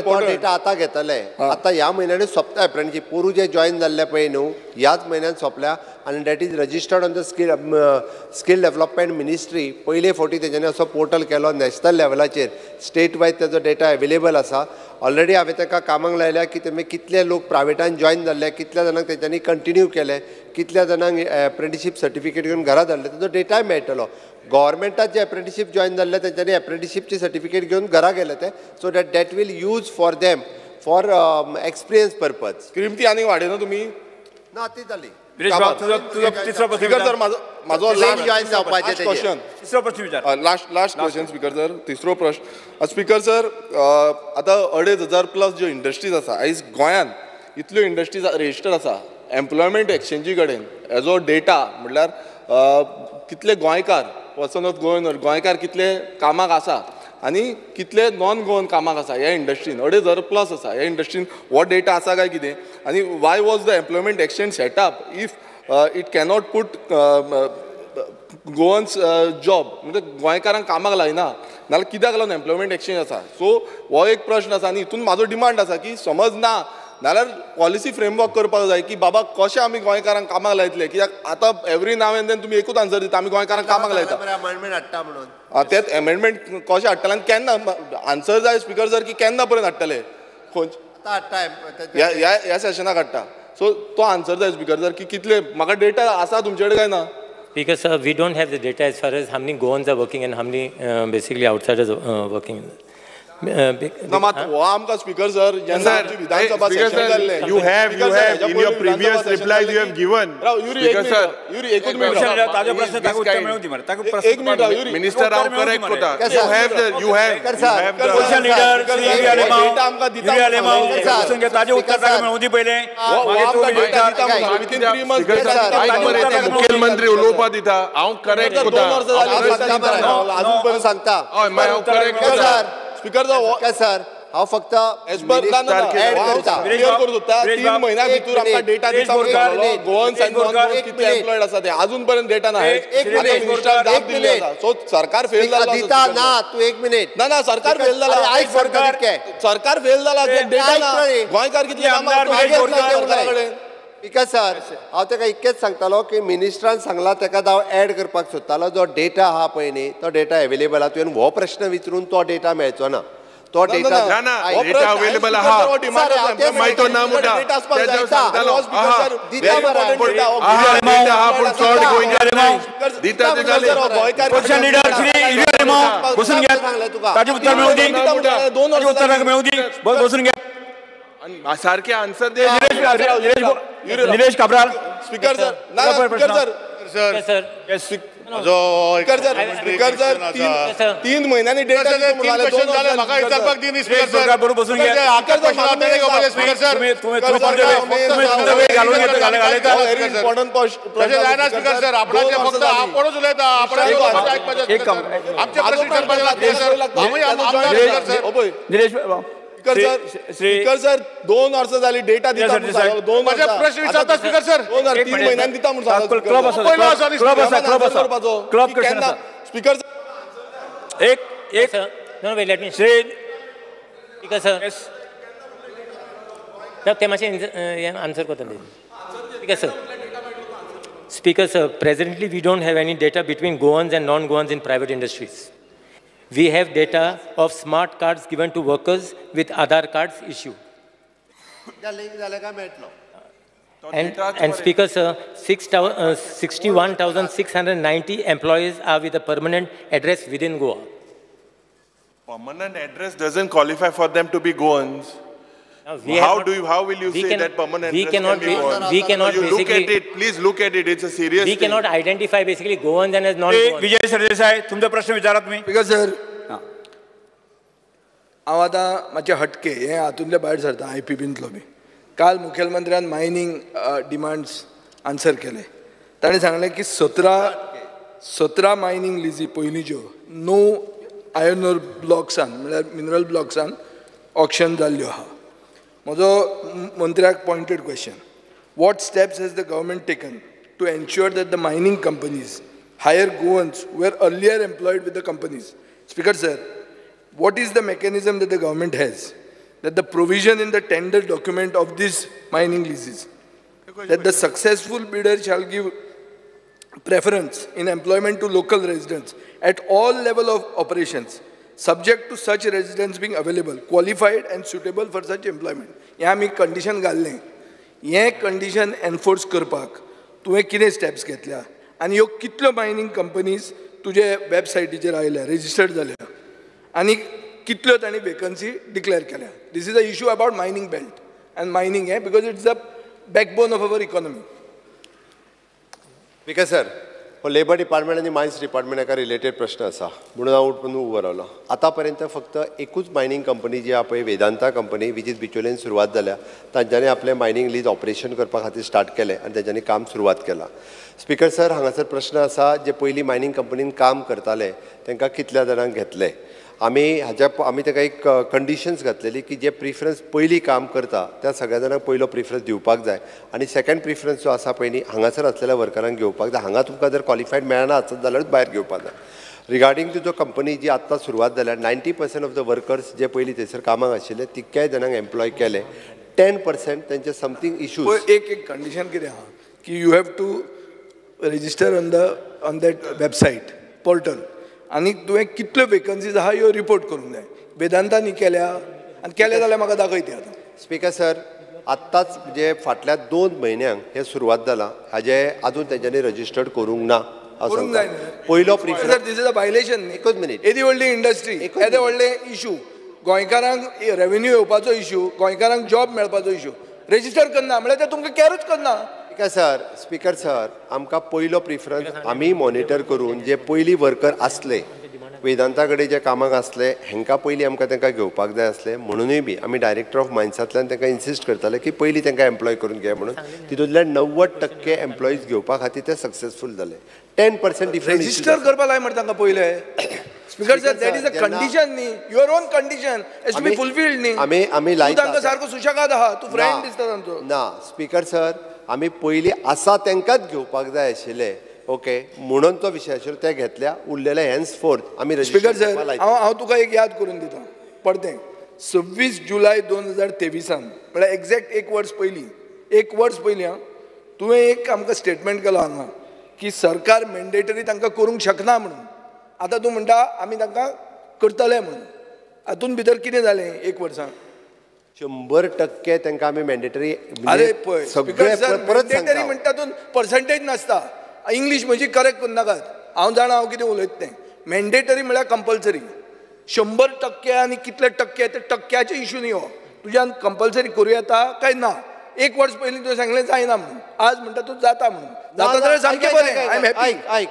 तो डेटा आतां घेतले आतां ह्या म्हयन्यान सोंपता एप्रेंटिसशीप. पोरू जे जॉयन जाल्ले पळय न्हू ह्याच म्हयन्यान सोंपल्या आनी that is registered on the skill development ministry. पयले फावटी तेज्यांनी असो पोर्टल केलो नॅशनल लेवलाचेर स्टेट वायज तेजो डेटा एवेलेबल आसा. ऑलरेडी हांवें ताका कामाक लायल्या की तेमी कितले लोक प्रायवेटान जॉयन जाल्ले कितल्या जाणांक तेंच्यांनी कंटिन्यू केले कितल्या जाणांक एप्रेंटिसशीप सर्टिफिकेट घेवन घरा धाडले तेजो डेटाय मेळटलो. गव्हर्मेंटात जे एप्रेंटिसशीप जॉयन जाल्ले तेंच्यांनी एप्रेंटिसशीपची सर्टिफिकेट घेवन घरा गेले ते so that that will use for them for experience purpose. Scheme ती आनी वाडयना तुमी ना ती जाली. स्पीकर सर म्हाजो last question last question speaker sir तिसरो प्रश्न स्पीकर सर आतां 2500 प्लस ज्यो इंडस्ट्रीज आसा आयज गोंयांत इतल्यो इंडस्ट्रीज रजिस्टर्ड आसा एम्प्लॉयमेंट एक्सचेंजी कडेन हेजो डेटा म्हणल्यार कितले गोंयकार पर्सन ऑफ गोवन गोंयकार कितले कामाक आसा आनी कितले नॉन गोवन कामाक आसा ह्या इंडस्ट्रीन 2500 प्लस आसा ह्या इंडस्ट्रीन हो डेटा आसा काय कितें आनी why was the employment exchange setup if it cannot put Goans job म्हणजे गोंयकारांक कामाक लायना नाल्यार कित्याक लागून एम्प्लॉयमेंट एक्सचेंज आसा. सो हो एक प्रश्न आसा आनी हितून म्हाजो डिमांड आसा की समज ना नाल्यार पॉलिसी फ्रेमवर्क करपाक जाय की बाबा कशें आमी गोंयकारांक कामाक लायतले कित्याक आतां एवरी नाव एंड then तुमी एकूच आन्सर दिता आमी गोंयकारांक कामाक लायता. अमेंडमेंट हाडटा म्हणून तेच अमेंडमेंट कशें हाडटले आनी केन्ना आन्सर जाय स्पीकर सर की केन्ना पर्यंत हाडटले खंयच्या ह्या सेशनाक हाडटा. सो तो आन्सर जाय स्पीकर सर की कितले म्हाका डेटा आसा तुमचे कडेन काय ना. Speaker sir, we don't have the data as far as how many Goans are working and how many basically outsiders are working. ना मात हो आमकां स्पीकर सर जेन्ना आमची विधानसभा सेशन जाल्लें you have in your previous replies you have given. Speaker sir Yuri एकूच minute ताजो प्रश्न ताका उत्तर मेळूं दी मरे ताका एक मिनट युरी मिनिस्टर हांव करेक्ट कोता you have the you have question leader Shri Yuri Alemao Yuri Alemao बसून घे ताजें उत्तर ताका मेळूं दी पयलें मागीर तूं विदिन 3 मंथ्स मुखेलमंत्री उलोवपा दिता हांव करेक्ट कोता अजून पर्यंत सांगता हय हांव करेक्ट कोता. स्पीकर सर हांव फक्त एड करता क्लियर करूं सोदता 3 म्हयन्या भितर आमकां डेटा दिता गोवन्स आनी नॉन गोवन्स कितले एम्प्लॉयड आसा ते अजून पर्यंत डेटा ना. जाप दिल्ली आसा सो सरकार फेल जाला दिता ना तूं एक मिनीट ना ना सरकार फेल जाला आयक सरकार फेल जाला डेटा ना गोंयकार कितले कामाक सरकारा कडेन. स्पीकर सर हांव ताका इतकेंच सांगतालो की मिनिस्टरान सांगला ताका हांव एड करपाक सोदतालो जो डेटा आहा पळय न्ही तो डेटा एवेलेबल आहा तुवें हो प्रश्न विचारून तो डेटा मेळचो ना तो डेटा ना ना डेटा अवेलेबल आहा मागीर तो ना म्हणटा दिता आहा पूण चड गोंयकार दिता क्वेश्चन लीडर श्री युरी आलेमाव बसून घ्या ताजें उत्तर मेळूं दी ताजें उत्तर ताका मेळूं दी बसून घ्या सारखे आन्सर दे. निलेश काब्राल. स्पीकर सर ना speaker sir sir speaker sir 3 म्हयन्यांनी डेटा म्हाका विचारपाक दी न्ही स्पीकर सर बरोबर बसून घे. तशें जायना स्पीकर सर आपणाचे फक्त आपणूच उलयता आपणाचे आमचे प्रश्न विचारपाचे सर. निलेश स्पीकर सर 2 वर्सां जाली डेटा दिता दोन प्रश्न विचारता स्पीकर सर 3 म्हयन्यांनी दिता म्हूण सांगला क्लब आसा क्लब आसा क्लब आसा क्लब क्वेश्चन आसा स्पीकर एक एक No, wait, let me. Shri Speaker sir. ते मातशें आन्सर करता. Speaker sir. Speaker sir, presently we don't have any data between Goans and non-Goans in private industries. We have data of smart cards given to workers with Aadhaar cards issued. And Speaker sir, 61,690 employees are with a permanent address within Goa. Permanent address doesn't qualify for them to be Goans. How will you say that permanent address can be Goan? We cannot you look at it, please look at it, it's a serious thing. We cannot identify basically Goans and as non-Goans. Vijay Sardesai, तुमचा प्रश्न विचारा तुम्ही. Because sir, हांव आतां मातशें हटके हें हातूंतले भायर सरता आय पी बींतलो बी. काल मुखेलमंत्र्यान मायनींग डिमांड्स आन्सर केले. ताणें सांगलें की 17 मायनींग लिजी पयलींच्यो 9 आयर्न ओर ब्लॉक्सान म्हणल्यार मिनरल ब्लॉक्सान ऑक्शन जाल्ल्यो आहा. म्हजो मंत्र्याक pointed question, what steps has the government taken to ensure that the mining companies hire Goans were earlier employed with the companies? Speaker sir, what is the mechanism that the government has that the provision in the tender document of these mining leases that the successful bidder shall give preference in employment to local residents at all level of operations, subject to such residents being available, qualified and suitable for such employment? हे आमी condition घाल्लें. हें condition enforce करपाक तुवें कितें steps घेतल्या आनी ह्यो कितल्यो मायनींग कंपनीज तुजे वेबसायटीचेर आयल्या, रेजिस्टर्ड जाल्या आनी कितल्यो तांणी वेकन्सी डिक्लेअर केल्या? This is a issue about mining belt and mining हें because it's the backbone of our economy. Speaker sir, हो लेबर डिपार्टमेंट आनी मायन्स डिपार्टमेंट एका रिलेटेड प्रश्न आसा म्हणून हांव उठून उबो रावलो. आतां पर्यंत फक्त एकूच मायनींग कंपनी जी आहा पळय, वेदांता कंपनी, which is बिचोलेन सुरवात जाल्या, तांच्यांनी आपलें मायनींग लीज ऑपरेशन करपा खातीर स्टार्ट केलें आनी तांच्यांनी काम सुरवात केलां. स्पीकर सर, हांगासर प्रश्न आसा जे पयलीं मायनींग कंपनीन काम करताले तांकां कितल्या जाणांक घेतले? आमी हाज्या आमी ताका एक कंडिशन्स घातलेली की जे प्रिफरन्स पयलीं काम करता त्या सगळ्या जाणांक पयलो प्रिफरन्स दिवपाक जाय आनी सेकंड प्रिफरन्स जो आसा पयलीं हांगासर आसलेल्या वर्करांक घेवपाक जाय. हांगा तुमकां जर क्वॉलिफायड मेळना आसत जाल्यारूच भायर घेवपाक जाय. रिगार्डींग तुजो कंपनी जी आत्तां सुरवात जाल्या, 90% ऑफ the workers जे पयलीं थंयसर कामाक आशिल्ले तितक्याय जाणांक एम्प्लॉय केले. 10% तेंचे समथींग इशूज. एक एक कंडिशन कितें आहा की you have to register on the on that website portal आनी तुवें कितल्यो वेकन्सीज आहा ह्यो रिपोर्ट करूंक जाय. वेदांतांनी केल्या आनी केल्या जाल्यार म्हाका दाखय ती आतां. स्पीकर सर, आत्ताच म्हणजे फाटल्या 2 म्हयन्यांक हें सुरवात जालां, हाजें आजून तेंच्यांनी रजिस्टर्ड करूंक ना. करूंक जाय. पयलो preference this is a violation. एकूच मिनीट. येदी व्हडली इंडस्ट्री, येदे व्हडले इशू, गोंयकारांक रेवेन्यू येवपाचो इशू, गोंयकारांक जॉब मेळपाचो इशू, रेजिस्टर करना म्हळ्यार ते तुमकां कॅरूच करना. स्पीकर सर, आमकां पयलो प्रिफरन्स आमी मॉनिटर करून जे पयलीं वर्कर आसले वेदांता कडेन जे कामाक आसले हेंकां पयलीं आमकां तांकां घेवपाक जाय आसले, म्हणुनूय बी आमी डायरेक्टर ऑफ मायन्सांतल्यान तांकां इन्सिस्ट करताले की पयलीं तांकां एम्प्लॉय करून घे म्हणून. तितूंतल्यान 90% एम्प्लॉईज घेवपा खातीर ते सक्सेसफूल जाले. 10% डिफरंट रेजिस्टर करपा लाय म्हणटा तांकां पयलें. Speaker sir, that is a condition न्ही, your own condition has to be fulfilled न्ही. आमी आमी लायता तांकां सारको सुशेगाद आहा, तूं फ्रेंड दिसता तांचो. ना स्पीकर सर, आमी पयलीं आसा तांकांच घेवपाक जाय आशिल्लें, ओके, म्हणून तो विशय आशिल्लो ते घेतल्या, उरलेले हेन्स फोर्थ आमी. स्पीकर सर, हांव तुका एक याद करून दिता परतें. 26 जुलय 2023 म्हळ्यार एग्जॅक्ट एक वर्स पयलीं, एक वर्स पयलीं आं, तुवें एक आमकां स्टेटमेंट केलो हांगा की सरकार मॅन्डेटरी तांकां करूंक शकना म्हणून. आतां तूं म्हणटा आमी तांकां करतले म्हणून. हातूंत भितर कितें जालें एक वर्सान? 100% तांकां आमी मॅन्डेटरी. अरे पळय स्पीकर सर, मॅन्डेटरी म्हणटा तातूंत पर्संटेज नासता. इंग्लीश म्हजी करेक्ट करनाकात, हांव जाणा हांव कितें उलयता तें. मॅन्डेटरी म्हळ्यार कंपल्सरी. 100% आनी कितले टक्के ते टक्क्याचे इशू न्ही हो. तुज्यान कंपल्सरी करूं येता काय ना? एक वर्स पयलीं तुवें सांगलें जायना म्हणून, आज म्हणटा तूं जाता म्हणून. जाता जाल्यार सामकें बरें, I am happy. आयक,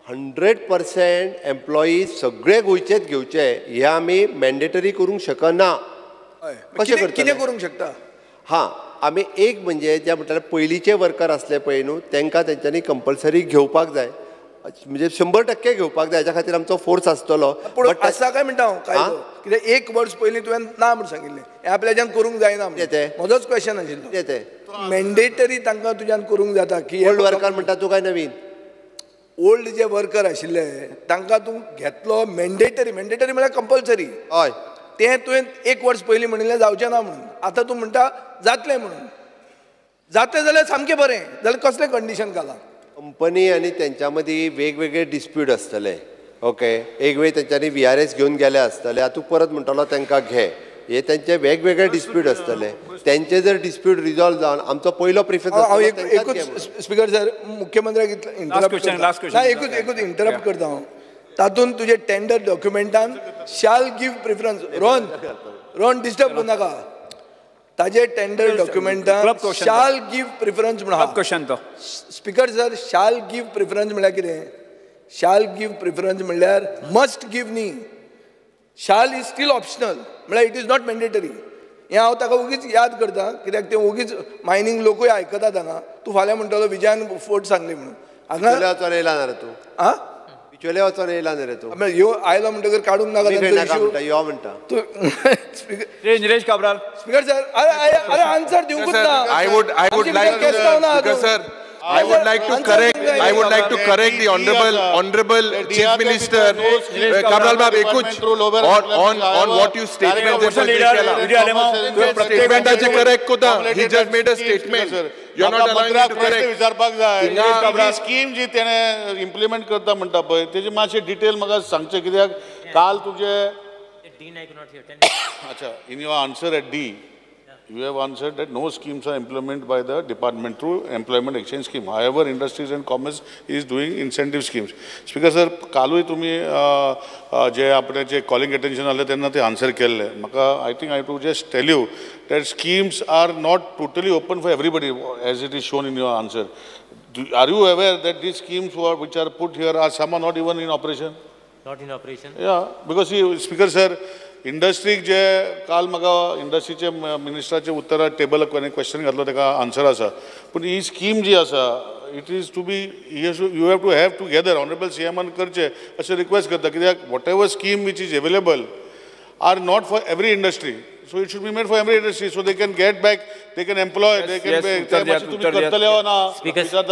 100% एम्प्लॉईज सगळे गोंयचेच घेवचे हे आमी मॅन्डेटरी करूंक शकना. कशें कितें करूंक शकता? हां, आमी एक म्हणजे जे म्हणटाले पयलींचे वर्कर आसले पळय न्हू, तांकां तेंच्यांनी कंपल्सरी घेवपाक जाय, म्हणजे 100% घेवपाक जाय, हाच्या खातीर आमचो फोर्स आसतलो. पूण आसा काय म्हणटा हांव कायदो कित्याक एक वर्स पयलीं तुवें ना म्हूण सांगिल्लें हें आपल्याच्यान करूंक जायना म्हणून. म्हजोच क्वेश्चन आशिल्लो तें मॅन्डेटरी तांकां तुज्यान करूंक जाता की ओल्ड वर्कर म्हणटा तूं काय नवीन? ओल्ड जे वर्कर आशिल्ले तांकां तूं घेतलो मॅन्डेटरी, मॅन्डेटरी म्हळ्यार कंपल्सरी. हय, तें तुवें एक वर्स पयलीं म्हणिल्लें जावचें ना म्हणून, आतां तूं म्हणटा जातलें म्हणून. जातलें जाल्यार सामकें बरें, जाल्यार कसलें कंडिशन घालां? कंपनी आनी तेंच्या मदीं वेगवेगळे डिस्प्यूट आसतले, ओके, एक वेळ तेंच्यांनी VRS घेवन गेले आसतले, आतां तूं परत म्हणटलो तांकां घे, हे तेंचे वेगवेगळे डिस्प्यूट आसतले, तेंचे जर डिस्प्यूट रिजॉल्व जावन आमचो पयलो प्रिफरन्स. हांव एकूच स्पीकर सर मुख्यमंत्र्याक इंटरप्ट ना, एकूच इंटरप्ट करता हांव. तातूंत तुजे tender डॉक्युमेंटान shall give preference. Rohan Rohan disturb करूं नाका. ताजे टेंडर डॉक्युमेंटान शाल गिव प्रिफरन्स म्हणून. क्वेश्चन तो speaker sir, shall give preference म्हणल्यार कितें? शाल गिव प्रिफरन्स म्हणल्यार मस्ट गिव न्ही. शाल is still optional म्हळ्यार it is not mandatory. हें हांव ताका ओगीच याद करता कित्याक तें ओगीच मायनींग लोकूय आयकतात हांगा. तूं फाल्यां म्हणटलो विजयान फोट सांगली म्हणून. हांगा वचोन येयला ना रे तूं? आं, बिचोले वचोन येयला न्ही रे तूं? यो आयलो म्हणटकर काडूंक नाका. यो म्हणटा तूं. निलेश काब्राल. स्पीकर सर, अरे अरे आन्सर दिवंकूच ना. I would like speaker sir, I would like to correct. I would like to correct the honorable Chief Minister Cabral Bab ekuch on what you statement. Statement ache correct kota. He just made a statement. You are not allowing me to correct. विचारपाक जाय scheme जी तेणे implement करता म्हणटा पळय तेजी मातशें detail म्हाका सांगचें कित्याक काल तुजे. अच्छा, in your answer at D you have answered that no schemes are implemented by the department through employment exchange scheme. However, Industries and Commerce is doing incentive schemes. Speaker sir, कालूय तुमी जे आपले जे calling attention आले तेन्ना ते answer केल्ले. म्हाका I think I to just tell you that schemes are not totally open for everybody as it is shown in your answer. Are you aware that these schemes which are put here are some are not even in operation? Not in operation? Yeah, because see, Speaker sir, इंडस्ट्रीक जे काल म्हाका इंडस्ट्रीचे मिनिस्टराचे Uttara table question घातलो ताका answer आसा. पूण ही scheme जी आसा it is to be you have to have together honourable C एमान करचें अशें रिक्वेस्ट करता कित्याक whatever scheme which is available are not for every industry. So it should be made for every industry so they can get back, they can employ, they can pay. Speaker sir.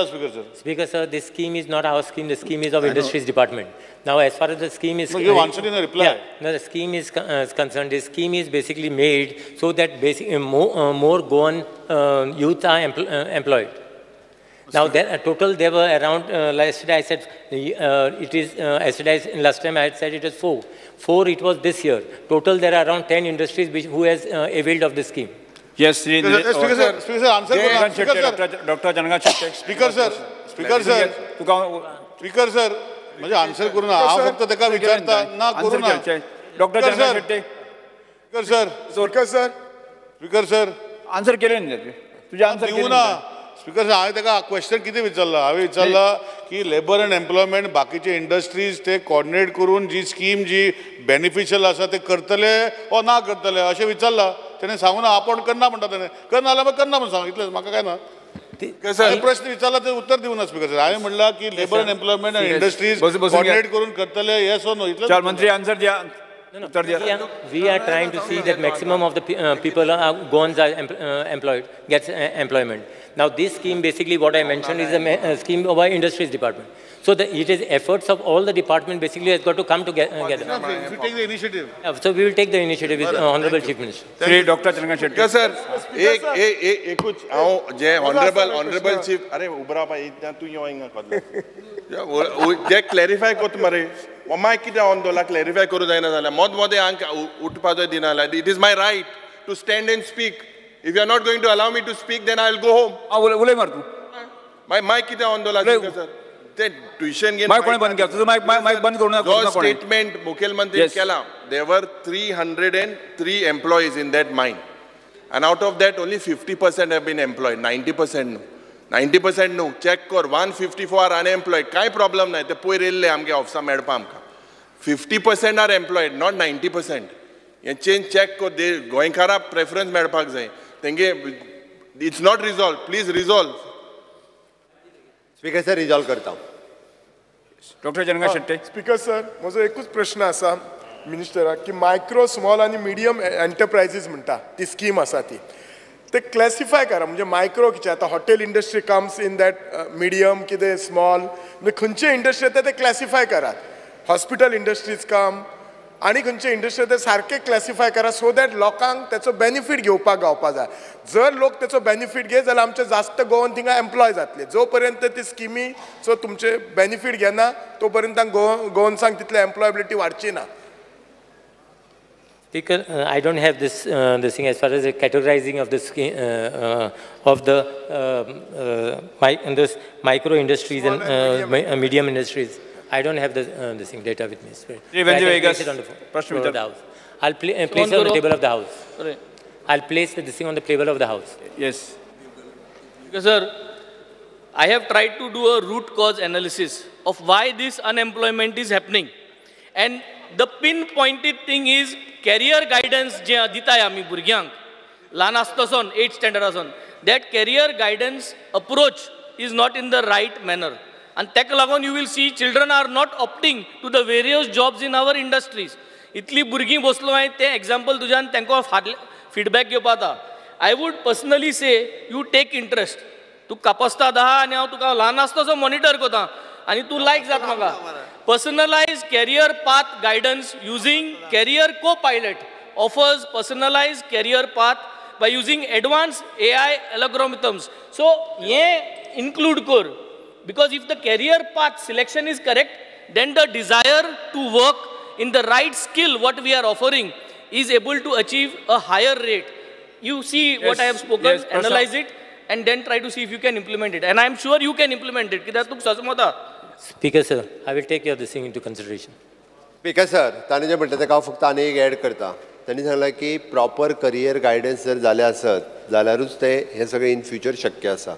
Speaker sir, this scheme is not our scheme. The scheme is of Industries Department. Now, as far as the scheme is, no, you answered in a reply. Yeah, no, the scheme is concerned. The scheme is basically made so that basically more Goan youth are employed. Now, there, total there were around, last year I said, it is, last time I had said it was 4. 4 it was this year. Total there are around 10 industries which, who has availed of this scheme. Yes, Speaker sir, Speaker sir, answer. Dr. Janaka Shetty. Speaker sir, Speaker sir, Speaker sir, म्हणजे answer करू ना. हांव फक्त ताका विचारता ना करू ना. Doctor Janaka Shetty. Speaker sir, Speaker sir, Speaker sir, answer केले न्ही तुझे आन्सर दिवं ना. स्पीकर सर, हांवें ताका क्वेश्चन कितें विचारलां? हांवें विचारलां की लेबर एंड एम्प्लॉयमेंट बाकीचे इंडस्ट्रीज ते कॉर्डिनेट करून जी स्कीम जी बेनिफिशियल आसा ते करतले ओ ना करतले अशें विचारलां. तेणें सांगू ना, आपोण करना म्हणटा तेणें. करना जाल्यार मागीर करना म्हूण सांग, इतलें म्हाका काय ना. प्रश्न विचारला ते उत्तर दिवं ना स्पीकर सर. हांवें म्हणलां की लेबर एंड एम्प्लॉयमेंट आनी इंडस्ट्रीज कॉर्डिनेट करून करतले येस ओ नो इतलें. चल मंत्री आन्सर दिया. No, we are trying to see that maximum of the people are Goans are employed, gets employment. Now this scheme, basically what I mentioned is a scheme of our Industries Department. So it is efforts of all the department basically has got to come together. If you take the initiative. So we will take the initiative with Honorable Chief Minister. Shri Dr. Chandrakant Shetty. Yes, sir. एक कुछ हांव जे honorable chief, अरे उबरा पा तूं यो हिंगा कोतले जे clarify कोत मरे मायक कितें ऑन दवरला क्लॅरिफाय करूं जायना जाल्यार मोद मोदें हांग उठपाचो दिना जाल्यार it is my right to stand and speak. If you are not going to allow me to speak then I will go home. उलय मार तूं. मायक कितें ऑन दवरला सर? ते ट्युशन घेवन मायक कोणें बंद केला? तुजो मायक बंद करूं नाका. जो स्टेटमेंट मुखेलमंत्री केला, there were 303 employees in that mine and out of that only 50% have been employed, 90% न्हू. 90% न्हू, चॅक कर, 154 are unemployed. कांय प्रॉब्लम ना, ते पयर येयल्ले आमगे ऑफिसा मेळपा आमकां. 50% are employed, not 90%. हें चेंज चॅक कर, गोंयकाराक प्रेफरन्स मेळपाक जाय तेंगे. It's not resolve, please resolve. Speaker sir, resolve करता. Doctor Janaka Shetty. Speaker sir, म्हजो एकूच प्रश्न आसा मिनिस्टराक की मायक्रो स्मॉल आनी मिडियम एंटरप्रायजीस म्हणटा ती स्कीम आसा ती ते क्लॅसिफाय करा. म्हणजे मायक्रो कितें आतां hotel industry comes in that medium कितें स्मॉल, म्हणजे खंयचे इंडस्ट्री येता ते क्लॅसिफाय करात. हॉस्पिटल इंडस्ट्रीज कम आनी खंयचे इंडस्ट्री ते सारके क्लॅसिफाय करा सो that लोकांक तेचो बेनिफीट घेवपाक गावपा जाय. जर लोक तेचो बेनिफीट घेत जाल्यार आमचे जास्त गोवन थिंगा एम्प्लॉय जातले. जो पर्यंत ती स्किमीचो तुमचे बेनिफीट घेना तो पर्यंत गोवन्सांक तितले एम्प्लॉयबिलिटी वाडची ना. Speaker, I don't have this this thing as far as the categorizing of the of the this micro industries and medium industries. I don't have the this thing data with me. I'll place it on the floor of the house. I'll place it on the table of the house. Sorry. I'll place this thing on the table of the house. Yes. Because, sir, I have tried to do a root cause analysis of why this unemployment is happening. And the pinpointed thing is career guidance जे दिताय आमी भुरग्यांक ल्हान आसतसून 8th standard आसून, that career guidance approach is not in the right manner. आनी ताका लागून you will see children are not opting to the various jobs in our industries. इतली भुरगीं बसलो हांवें तें एग्जाम्पल तुज्यान तांकां फाटलें फिडबॅक घेवपा जाता. I would personally say you take interest. तूं कापस्ताद आहा आनी हांव तुका ल्हान आसतसो मॉनिटर करता आनी तूं लायक जाता म्हाका. Personalized career path guidance using career co-pilot offers personalized career path by using advanced AI algorithms. So, ye include kor, because if the career path selection is correct, then the desire to work in the right skill what we are offering is able to achieve a higher rate. You see what I have spoken, yes, analyze it, and then try to see if you can implement it. And I am sure you can implement it. कित्याक तुका सजमता. Speaker sir, I will take your this thing into consideration. Speaker sir, ताणें जें म्हणटा तेका हांव फक्त आनी एक एड करता. तांणी सांगलां की प्रॉपर करियर गायडन्स जर जालें आसत जाल्यारूच तें हें सगळें इन फ्युचर शक्य आसा.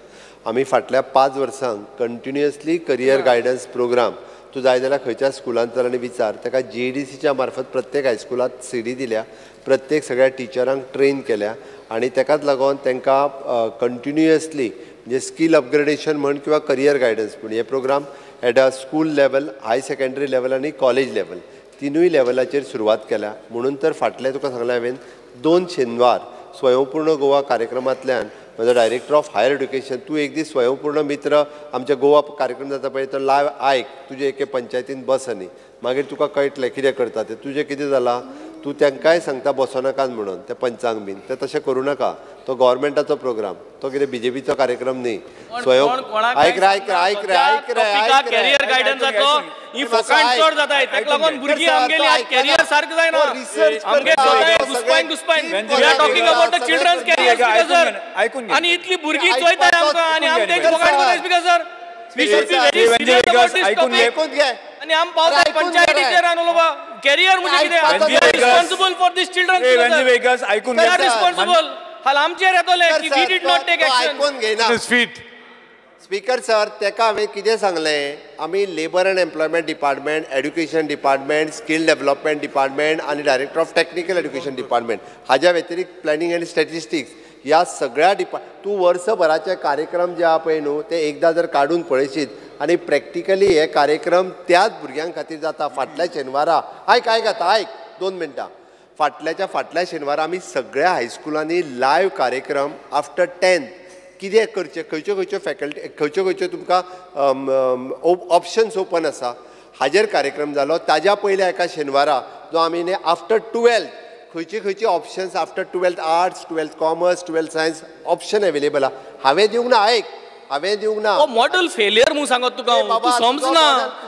आमी फाटल्या 5 वर्सांक कंटिन्युअसली करियर गायडन्स प्रोग्राम तूं जाय जाल्यार खंयच्या स्कुलांत चल आनी विचार, ताका GEDCच्या मार्फत प्रत्येक हायस्कुलांत CD दिल्या, प्रत्येक सगळ्या टिचरांक ट्रेन केल्या आनी ताकाच लागून तांकां कंटिन्युअसली म्हणजे स्कील अपग्रेडेशन म्हण किंवा करियर गायडन्स म्हण हे programme at a school level, high secondary level आनी कॉलेज लेवल तिनूय लेवलाचेर सुरवात केल्या. म्हणून तर फाटलें तुका सांगलें हांवें 2 शेनवार स्वयंपूर्ण गोवा कार्यक्रमांतल्यान म्हजो डायरेक्टर ऑफ हायर एड्युकेशन, तूं एक दीस स्वयंपूर्ण मित्र आमच्या गोवा कार्यक्रम जाता पळय तो लायव आयक, तुजे एके पंचायतीन बस आनी मागीर तुका कळटलें कितें करता तें. तुजें कितें जालां तूं तांकांय सांगता बसो नाकात म्हणून त्या पंचांक बीन, तें तशें करूं नाका. तो गोवोरमेंटाचो प्रोग्राम, तो कितें BJPचो कार्यक्रम न्ही. स्वयं आयक रे आयक रे आयक रे आयक रे आयक करियर गायडन्साचो ही फोकाण चड जाता, ताका लागून भुरगीं आमगेली आज करियर सारकें जायना. आमगे स्वता घुसपायन घुसपायन we are talking about the children's career speaker sir. आनी इतली भुरगीं चोयताय आमकां आनी आमी तेंचे फोकाण करता speaker sir. We should be very serious about this topic. आनी आम पावता पंचायतीचेर उलोवपा करियर म्हणजे कितें. We are responsible for this children. We are responsible. हाल आमचेर येतलें की we did not take action. आयकून घेयना स्पीकर सर. तेका हांवें कितें सांगलें, आमी labour and employment department, education department, skill development department आनी director of technical education department हाज्या व्यतिरिक्त प्लॅनिंग आनी स्टॅटिस्टिक्स ह्या सगळ्या तूं वर्सभराचे कार्यक्रम जे आहा पळय न्हू ते एकदां जर काडून पळयशीत आनी प्रॅक्टिकली हे कार्यक्रम त्याच भुरग्यां खातीर जाता. फाटल्या शेनवारा आयक आयक आतां आयक 2 मिनटां, फाटल्याच्या फाटल्या शेनवारा आमी सगळ्या हायस्कुलांनी लायव्ह कार्यक्रम आफ्टर 10th कितें करचें, खंयच्यो खंयच्यो फॅकल्टी, खंयच्यो खंयच्यो तुमकां ऑप्शन्स ओपन आसा हाजेर कार्यक्रम जालो. ताज्या पयल्या एका शेनवारा जो आमी न्ही आफ्टर 12th खंयची खंयची options after 12th arts, 12th commerce, 12th science option available आहा. हांवें दिवंक ना, आयक हांवें दिवंक ना. मॉडल फेलियर म्हूण सांगत तुका हांव, तूं समजना.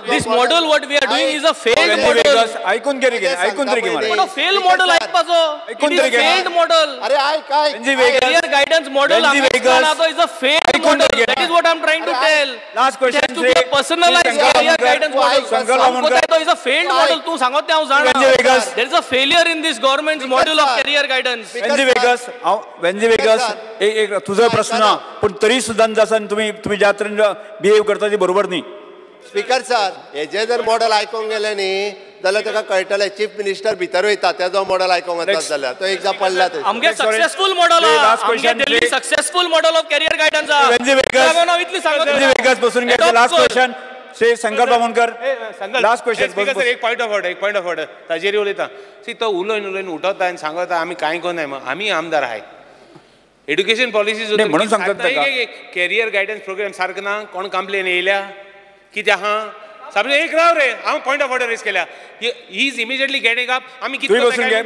This model what we are doing is a failed model. आयकून घे रे, आयकून तरी घे. पण फेल मॉडल आयकपाचो, it is failed model. अरे आयक आयक, करियर गायडन्स मॉडल आमकां is a failed model. That is what I am trying to tell. Last question, to be a personalized career guidance model. तो is a failed model. तूं सांगत तें हांव जाणा. There is a failure in this government's model of career guidance. Venzy Veigas, हांव वेन्जी vagus एक तुजो प्रस्न ना, पूण तरी सुद्दां जासान तुम्ही तुम्ही ज्या तरेन बिहेव करता ती बरोबर न्ही. स्पीकर सर, हेजे जर मॉडल आयकूंक गेलें न्ही जाल्यार ताका कळटलें चीफ मिनिस्टर भितर वयता तेजो मॉडल आयकूंक वतात जाल्यार तो एकदां पडला थंय. आमगे सक्सेसफूल मॉडल आहा, आमगे Delhi successful model of career guidance आहा. हांव इतली सांगत वेगस बसून घे. Last question Shri Sankalp Amonkar. Last question. Speaker sir, एक पॉयंट ऑफ ऑर्डर, एक पॉयंट ऑफ ऑर्डर ताजेर उलयता. सी तो उलोवन उलोवन उठवता आनी सांगता आमी कांय करनाय, आमी आमदार आहाय. एड्युकेशन पॉलिसी म्हणून सांगता कॅरियर गायडन्स प्रोग्राम सारको ना, कोण कंप्लेन येयल्या कितें आहा सामकें. एक राव रे, हांव पॉयंट ऑफ ऑर्डर रेज केल्या. He is immediately getting up. आमी कितलो बसून घे.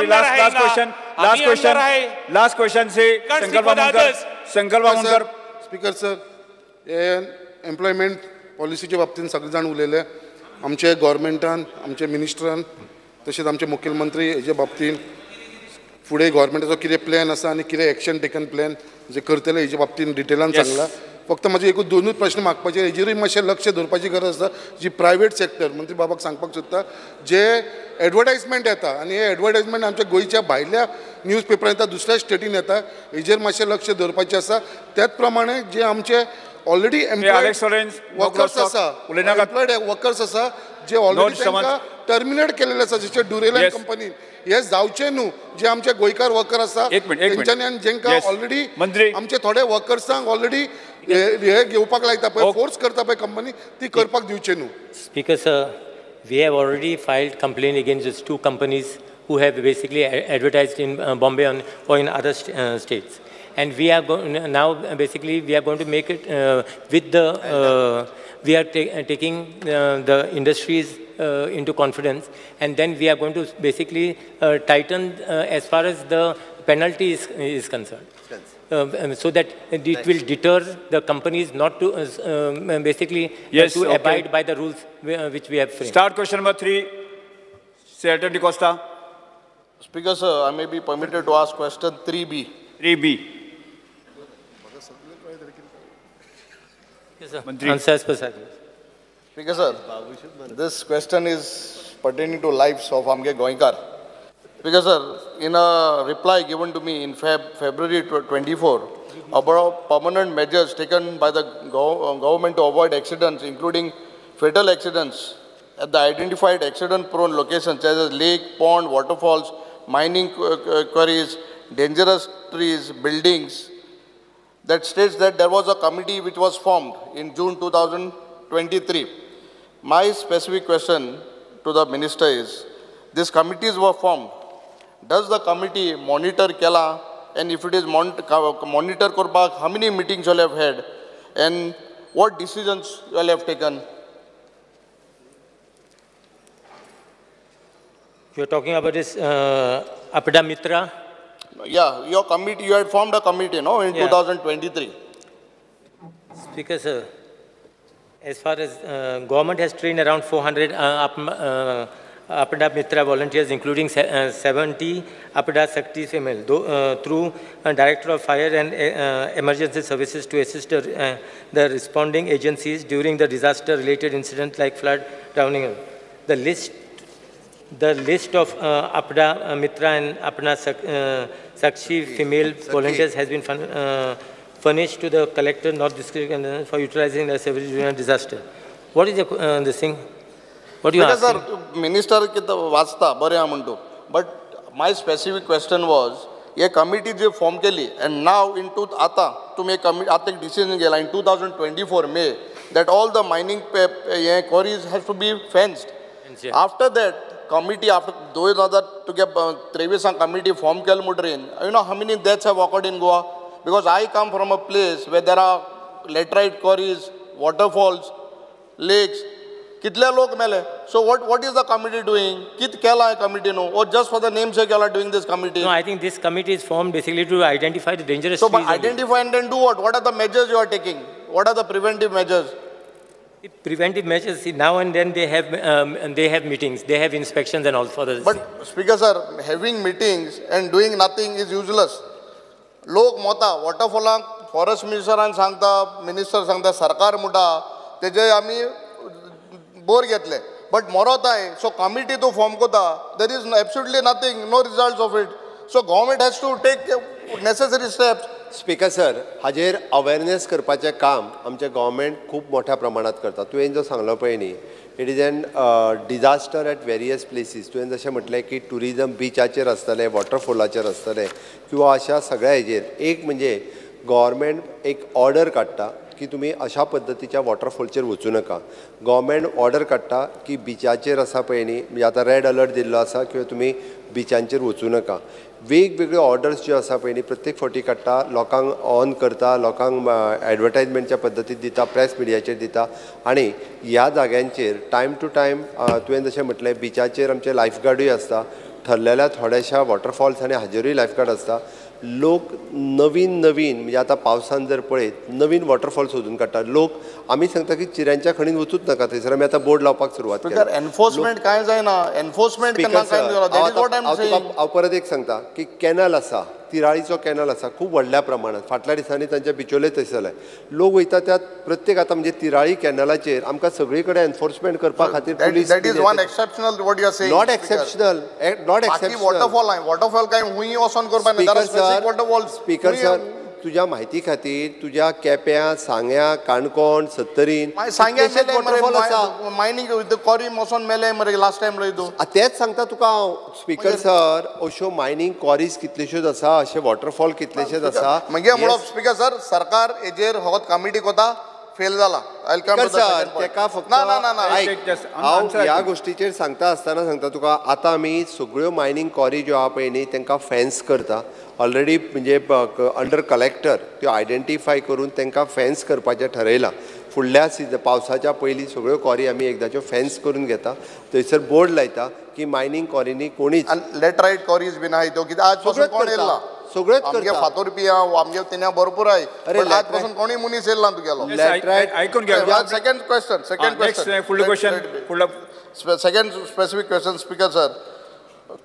Last question, last question, last question Shri Sankalp Amonkar. Sankalp Amonkar. Speaker sir, हे एम्प्लॉयमेंट पॉलिसीच्या बाबतींत सगळे जाण उलयले. आमचे गोवोरमेंटान, आमचे मिनिस्टरान तशेंच आमचे मुखेलमंत्री हेजे बाबतीन फुडें गव्हर्मेंटाचो कितें प्लॅन आसा आनी कितें एक्शन टेकन प्लॅन जे करतले हेजे बाबतीन डिटेलान सांगला. फक्त म्हाजे एकूच दोनूच प्रश्न मागपाचे, हेजेरूय मातशें लक्ष दवरपाची गरज आसा. जी प्रायवेट सेक्टर मंत्री बाबाक सांगपाक सोदता, जे एडवर्टायजमेंट येता आनी हे एडवर्टायजमेंट आमच्या गोंयच्या भायल्या न्यूज पेपरान येता, दुसऱ्या स्टेटीन येता, हेजेर मातशें लक्ष दवरपाचें आसा. त्याच प्रमाणे जे आमचे ऑलरेडी एम्प्लॉयड वर्कर्स आसा, एम्प्लॉयड वर्कर्स आसा जे ऑलरेडी तांकां टर्मिनेट केलेले आसा, जशे ड्युरेलायन कंपनीन, हे जावचे न्हू. जे आमचे गोंयकार वर्कर आसा तेंच्यांनी आनी जेंकां ऑलरेडी आमचे थोडे वर्कर्सांक ऑलरेडी हे घेवपाक लायता पळय, फोर्स करता पळय कंपनी, ती करपाक दिवचे न्हू. Speaker sir, we have already filed complaint against these two companies who have basically advertised in Bombay or in other states. And we are now basically we are going to make it with the, we are taking the industries into confidence, and then we are going to basically tighten as far as the penalty is concerned. So that it will deter the companies not to basically to abide by the rules which we have framed. Start question number 3, Senator D'Costa. Speaker sir, I may be permitted to ask question 3B. 3B. Yes, sir. Answer as per sir. Speaker sir, this question is pertaining to lives of Amge Goenkar. Speaker sir, in a reply given to me in February 24 about permanent measures taken by the government to avoid accidents, including fatal accidents at the identified accident-prone locations such as lake, pond, waterfalls, mining quarries, dangerous trees, buildings, that states that there was a committee which was formed in June 2023. My specific question to the minister is, these committees were formed. Does the committee monitor Kela? And if it is monitor Korbak, how many meetings you all have had? And what decisions you all have taken? You are talking about this Aapda Mitra? Yeah, your committee, you had formed a committee, no, in 2023. Speaker sir, as far as government has trained around 400 Aapda Mitra volunteers, including 70 Aapda Shakti female, through Director of Fire and Emergency Services to assist the responding agencies during the disaster-related incident like flood, drowning. The list of Aapda Mitra and Aapda Sakshi female volunteers has been furnished to the collector, North District, for utilizing their service during a disaster. What is the this thing? What do you ask? Sir, minister vachta bare ha म्हणतो, but my specific question was, hey committee J form केली and now in to आता तुम्ही आता एक decision गेला in 2024 May that all the mining hey quarries has to be fenced. After that committee, after 2023 committee form केल म्हणटकीर, you know how many deaths have occurred in Goa? Because I come from a place where there are laterite quarries, waterfalls, lakes. कितले लोक मेले? So what is the committee doing? कित केला committee no? Or just for the namesake you are doing this committee? No, I think this committee is formed basically to identify the dangerous So, trees. but identify and then do what? What are the measures you are taking? What are the preventive measures? The preventive measures, see, now and then they have meetings, they have inspections and all for the. But Speaker sir, having meetings and doing nothing is useless. लोक Mota वॉटरफॉलांक forest मिनिस्टरान सांगता, minister सांगता, सरकार म्हणटा, तेजे आमी बोर घेतले, but मरोताय. So committee तूं form करता, there is absolutely nothing, no results of it. So government has to take necessary steps. Speaker sir, हाजेर अवेरनेस करपाचें काम आमचें गव्हर्मेंट खूब मोठ्या प्रमाणांत करता. तुवें जो सांगलो पळय न्ही, it is an disaster at various places. तुवें जशें म्हटलें की ट्युरिजम बिचाचेर आसतलें, वॉटरफॉलाचेर आसतलें किंवा अशा सगळ्या हेजेर. एक म्हणजे गव्हर्मेंट एक ऑर्डर काडटा की तुमी अशा पद्दतीच्या वॉटरफॉलचेर वचूं नाका. गव्हर्मेंट ऑर्डर काडटा की बिचाचेर आसा पळय न्ही, म्हणजे आतां रेड अलर्ट दिल्लो आसा किंवा तुमी बिचांचेर वचूं नाका. वेगवेगळ्यो ऑर्डर्स ज्यो आसा पळय न्ही प्रत्येक फावटी काडटा, लोकांक ऑन करता, लोकांक एडवर्टायजमेंटच्या पद्दतीन दिता, प्रेस मिडियाचेर दिता. आनी ह्या जाग्यांचेर टायम टू टायम तुवें जशें म्हटलें बिचाचेर आमचे लायफगार्डूय आसता, ठरलेल्या थोड्याशा वॉटरफॉल्स आनी हाजेरूय लायफगार्ड आसता. लोक नवीन नवीन म्हणजे आतां पावसान जर पळयत नवीन वॉटरफॉल सोदून काडटा लोक. आमी सांगता की चिऱ्यांच्या खणीन वचूच नाका, थंयसर आमी आतां बोर्ड लावपाक सुरवात केली. एनफोर्समेंट कांय जायना, एनफोर्समेंट हांव परत एक सांगता की कॅनल आसा, तिराळीचो कॅनल आसा खूब व्हडल्या प्रमाणात, फाटल्या दिसांनी तांच्या बिचोले थंय जालें, लोक वयता त्या प्रत्येक आतां म्हणजे तिराळी कॅनलाचेर आमकां सगळी कडेन एनफोर्समेंट करपा खातीर police. That is one exceptional what you are saying. Not exceptional, not exceptional. Waterfall आहे, वॉटरफॉल काय हुंय वचोन करपा ना. स्पीकर सर, तुझ्या म्हायती खातीर तुज्या केप्यां, सांग्या, काणकोण, सत्तरीन वॉटरफॉल आसा. मायनींग कॉरी वचोन मेले मरे लास्ट टायम लय तूं. तेच सांगता तुका हांव स्पीकर सर, अश्यो मायनींग कॉरीज कितल्योश्योच आसा, अशे वॉटरफॉल कितलेशेच आसा. मागीर म्हणप स्पीकर सर, सरकार हेजेर होत कमिटी कोता फेल जाला. तेका फक्त हांव ह्या गोष्टीचेर सांगता आसतना सांगता तुका, आतां आमी सगळ्यो मायनींग कॉरी ज्यो आहा पळय न्ही तांकां फेन्स करता ऑलरेडी, म्हणजे अंडर कलेक्टर त्यो आयडेंटिफाय करून तांकां फेन्स करपाचें ठरयलां. फुडल्या सिजन पावसाच्या पयलीं सगळ्यो कॉरी आमी एकदाच्यो फेन्स करून घेता, थंयसर बोर्ड लायता की मायनींग कॉरींनी कोणीच लेटरायट कॉरीज बीन आहाय त्यो कित्याक आज पासून कोण येयला सगळेच आमगे फातोरपी आमगे तेन्ना भरपूर आहाय, पण आज पासून कोणूय मनीस येयला ना तुगेलो. आयकून घे. सेकंड क्वेश्चन, सेकंड क्वेश्चन, फुडलो क्वेश्चन, फुडलो second specific question speaker sir,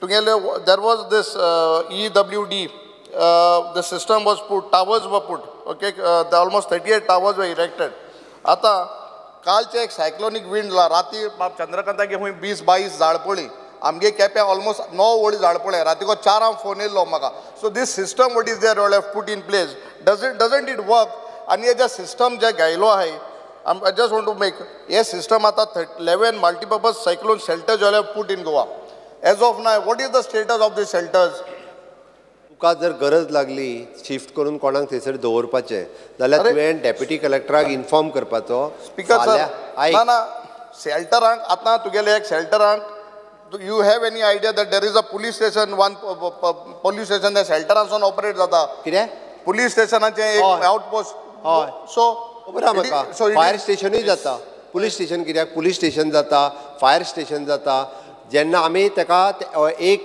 तुगेले there was this EWD, the system was put, towers were put, okay, almost 38 towers were erected. आतां कालचे एक सायक्लोनीक विंड ला राती बाब चंद्रकांतागे खूंय 20-22 झाड पडली, आमगे केप्यां ऑलमोस्ट 9 वळी झाड पडले, रातीको 4 फोन येयल्लो म्हाका. So this system what is there all have put in place, doesn't it work? आनी हे जे सिस्टम जे घायलो आहाय, I just want to make hey system आतां 11 multipurpose cyclone shelters all have put in Goa. As of now what is the status of this shelters? तुका जर गरज लागली shift करून कोणाक थंयसर दवरपाचें जाल्यार तुवें डेप्युटी कलेक्टराक इन्फॉर्म करपाचो. स्पीकर सर, ना ना, शेल्टरांक आतां तुगेले एक शेल्टरांक you have any idea that there is a police station, one police station त्या शेल्टरांसून ऑपरेट जाता? कितें पुलीस स्टेशनाचें एक आउटपोस्ट? हय, सो खबर आहा म्हाका. फायर स्टेशनूय जाता, पुलीस स्टेशन कित्याक पुलीस स्टेशन जाता, फायर स्टेशन जाता. जेन्ना आमी ताका एक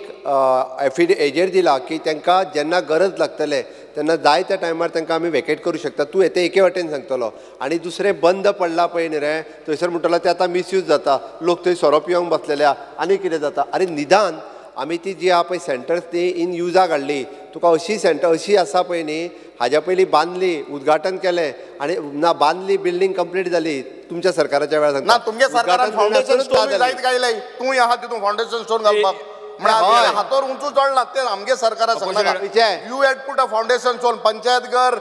एफिडेविट हेजेर दिला की तांकां जेन्ना गरज लागतले तेन्ना जाय त्या टायमार तांकां आमी वेकेट करूं शकता. तूं हें एके वाटेन सांगतलो आनी दुसरें बंद पडला पळय न्ही रे थंयसर म्हणटलो तें आतां मिसयूज जाता, लोक थंय सोरो पिवंक बसलेले आहा आनी कितें जाता. आनी निदान आमी ती जी आहा पळय सेंटर्स ती इन युजाक हाडली. तुका अशी सेंटर अशी आसा पळय न्ही, हाज्या पयलीं बांदली, उद्घाटन केलें आनी ना बांदली, बिल्डींग कंप्लीट जाली तुमच्या सरकाराच्या वेळार. ना तुमच्या सरकारान फावंडेशन स्टोन जायत घायले, तूं आहा तितून फावंडेशन स्टोन घालपाक म्हळ्यार हातोर उंचू चडला ते आमगे सरकारा सांगना. You had put a foundation stone panchayat घर,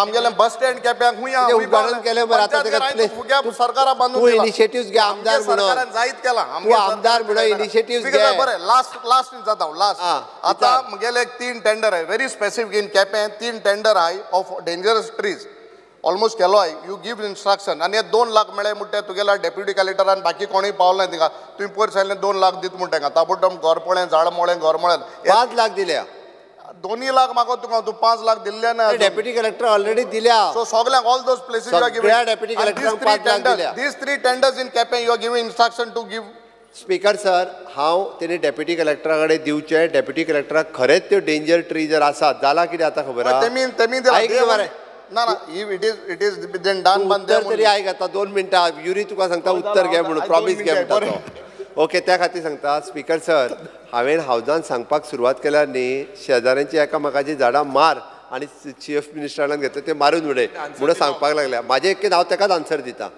आमगेलें बस स्टँड केप्यां खूंय आहा उद्घाटन केलें बरें. आतां सरकारा बांदून तूं इनिशिएटिव्ह घे आमदार म्हणून, सरकारान जायत केलां तूं आमदार म्हणून इनिशिएटिव्ह घे. बरें, लास्ट लास्ट जाता हांव लास्ट. आतां म्हगेले 3 टेंडर आहाय very specific in Quepem, 3 tender आहाय ऑफ डेंजरस ट्रीज ऑलमोस्ट केलो आहाय. You give instruction आनी हे 2 लाख मेळ्ळे म्हणटा तुगेल्या डेप्युटी कलेक्टरान, बाकी कोणूय पावले ना तिका. तुवें पयर सांगलें 2 लाख दित म्हणटा तांकां, ताबडतोब घर पळय, झाड मोळें, घर मोळें. 5 लाख दिल्या, 2 लाख मागो तुका, तूं 5 लाख दिल्ले ना. डेप्युटी कलेक्टर ऑलरेडी दिल्या. सो सगल्यांक all those places you are giving, deputy कलेक्टरांक 5 lakh दिल्या. These 3 tenders in Quepem you are giving instruction to give. Speaker sir, हांव तेणी डेप्युटी कलेक्टरा कडेन दिवचें. डेप्युटी कलेक्टराक खरेंच त्यो डेंजर ट्री जर आसात जालां कितें आतां खबर आहा. ना ना, it is it is then done. उत्तर तरी आयक आतां 2 मिनटां युरी तुका सांगता उत्तर घे म्हणून, प्रॉमीस घे म्हणटा तो. ओके, त्या खातीर सांगता स्पीकर सर, हांवें हावजान सांगपाक सुरवात केल्यार न्ही शेजाऱ्यांची एकामेकाची झाडां मार आनी चीफ मिनिस्टरान घेतले ते मारून उडय म्हणून सांगपाक लागल्या. म्हाजें एक हांव ताकाच आन्सर दिता.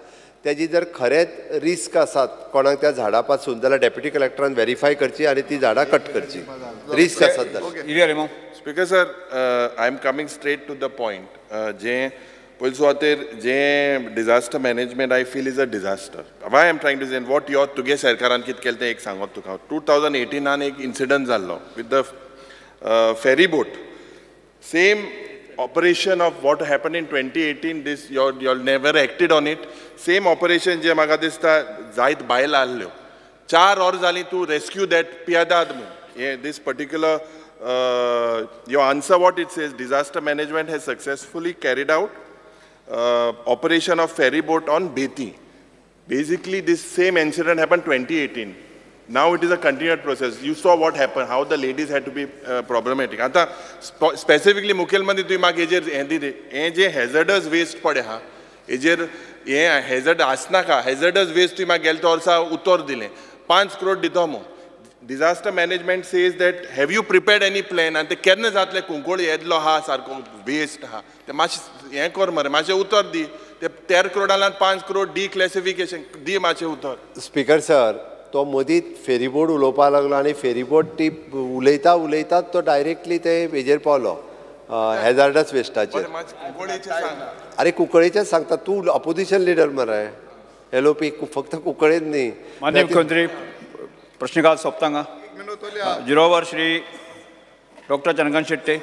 तेजी जर खरेंच रिस्क आसात कोणाक त्या झाडा पासून जाल्यार डेप्युटी कलेक्टरान वेरीफाय करची आनी ती झाडां कट करची, रिस्क आसात जाल्यार. Speaker sir, I am coming straight to the point. जे पयले सुवातेर जे disaster management I feel is a disaster. Why I am trying to say what your तुगे सरकारान कितें केलें तें एक सांगत तुका. 2018 एक इन्सिडंट जाल्लो with the ferry boat. Same operation of what happened in 2018, this you never acted on it. Same operation जे म्हाका दिसता जायत बायलां आहल्यो, 4 वर जालीं टू रेस्क्यू that पियादाद म्हूण. हे this particular your answer what it says, disaster management has successfully carried out operation of ferry boat on Beti. Basically this same incident happened 2018. Now it is a continued process. You saw what happen, how the ladies had to be problematic. आतां specifically मुखेलमंत्री तुवें म्हाका हेजेर हें दिलें, हें जें हॅझर्डस waste पळय आहा हेजेर हें हॅझर्ड आसनाका. हॅझर्डस वेस्ट तुवें म्हाका गेले त्या वर्सा उतर दिलें 5 करोड दितो म्हूण. Disaster management says that have you prepared any plan आनी तें केन्ना जातलें? कुंकळी येदलो आहा सारको वेस्ट आहा, तें मातशें हें कर मरे, मातशें उतर दी. ते 13 करोडांत 5 करोड डिक्लासिफिकेशन दी मातशें उतर. स्पीकर सर, तो मदींच फेरीबोट उलोवपाक लागलो आनी फेरीबोट ती उलयता उलयतात तो डायरेक्टली ते हेजेर पावलो हॅझार्डस वेस्टाचेर. अरे कुंकळेचेच सांगता तूं, अपोजिशन लिडर मरे. एलओपी फक्त कुंकळेच न्ही. माननीय मुख्यमंत्री, प्रश्नकाल सोंपता हांगा. Zero hour Shri doctor Chandrakant Shetye.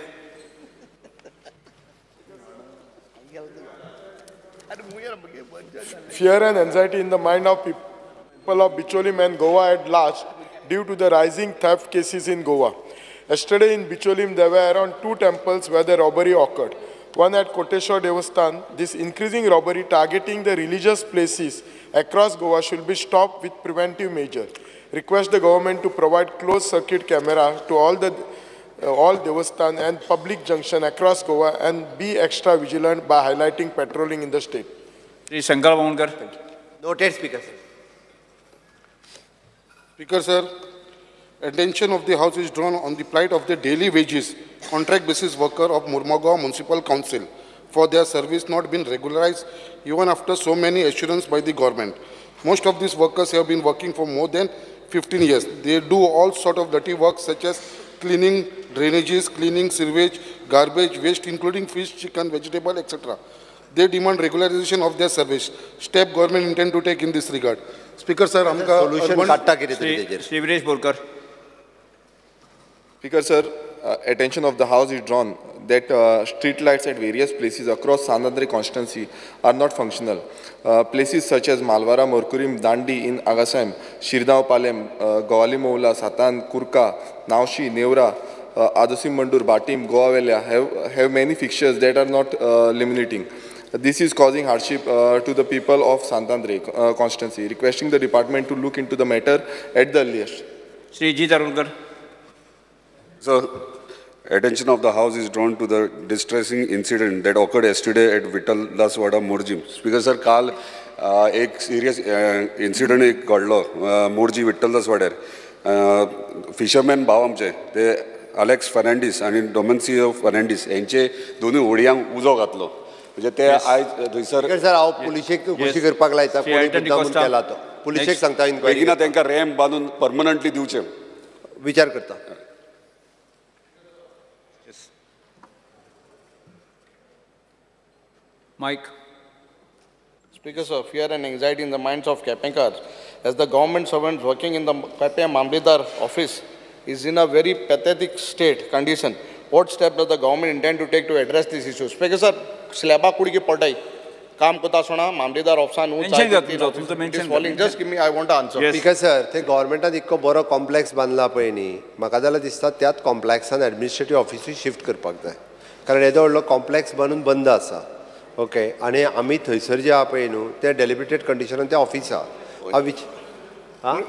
Fear and anxiety in the mind of people of Bicholim and Goa at large due to the rising theft cases in Goa. Yesterday in Bicholim, there were around 2 temples where the robbery occurred. One at Koteshwar Devasthan. This increasing robbery targeting the religious places across Goa should be stopped with preventive measure. Request the government to provide closed circuit camera to all the all Devasthan and public junction across Goa and be extra vigilant by highlighting patrolling in the state. Shri Shankar Vamonkar. Noted, Speaker sir. Speaker sir, attention of the House is drawn on the plight of the daily wages contract basis worker of Mormugao Municipal Council for their service not been regularized even after so many assurance by the government. Most of these workers have been working for more than 15 years. They do all sort of dirty work such as cleaning drainages, cleaning sewage, garbage, waste including fish, chicken, vegetable, etc. They demand regularization of their service. Step government intend to take in this regard. Speaker sir, amka solution. Shri Viresh Borkar. Speaker sir, attention of the House is drawn that street lights at various places across Sant Andre constituency are not functional. Places such as Malvara, Morkurim, Dandi in Agassaim, Shirdav Palem, Gowali Moula, Satan, Kurka, Naushi, Nevra, Adosim Mandur, Batim, Goa Velha have many fixtures that are not illuminating. This is causing hardship to the people of Sant Andre constituency. Requesting the department to look into the matter at the earliest. Shri G. Tarulkar. So, attention of the House is drawn to the distressing incident that occurred yesterday at Vittal Daswada Morjim. Speaker sir, काल एक serious incident एक घडलो Morjim Vitthal दासवाड्यार. Fisherman भाव आमचे ते Alex Fernandes आनी डोमेन्सियो फर्नांडीस हेंचे दोनूय होडयांक उजो घातलो. म्हणजे ते आयज थंयसर सर हांव पुलिशेक चवकशी करपाक लायता, केला तो पुलिशेक सांगता इन्क्वायरी बेगिना तांकां रॅम्प बांदून परमनंटली दिवचें विचार करता. Mike. Speaker sir, fear and anxiety in the minds of Kepenkars as the government servants working in the Kepe Mamledar office is in a very pathetic state condition. What step does the government intend to take to address this issue? Speaker sir, slaba kudki padai काम कोता सोना मामलेदार ऑफिसान mention. Just give me, I want to answer. Speaker sir, ते गव्हर्नमेंटान इतको बरो complex बांदला पळय न्ही, म्हाका जाल्यार दिसता त्याच कॉम्प्लेक्सान एडमिनिस्ट्रेटीव ऑफिसूय शिफ्ट करपाक जाय, कारण येदो व्हडलो कॉम्प्लेक्स बांदून बंद आसा. ओके, आनी आमी थंयसर जे आहा पळय न्हू ते डेलिब्रेटेड कंडिशनान ते ऑफिस आहा. हांव which आं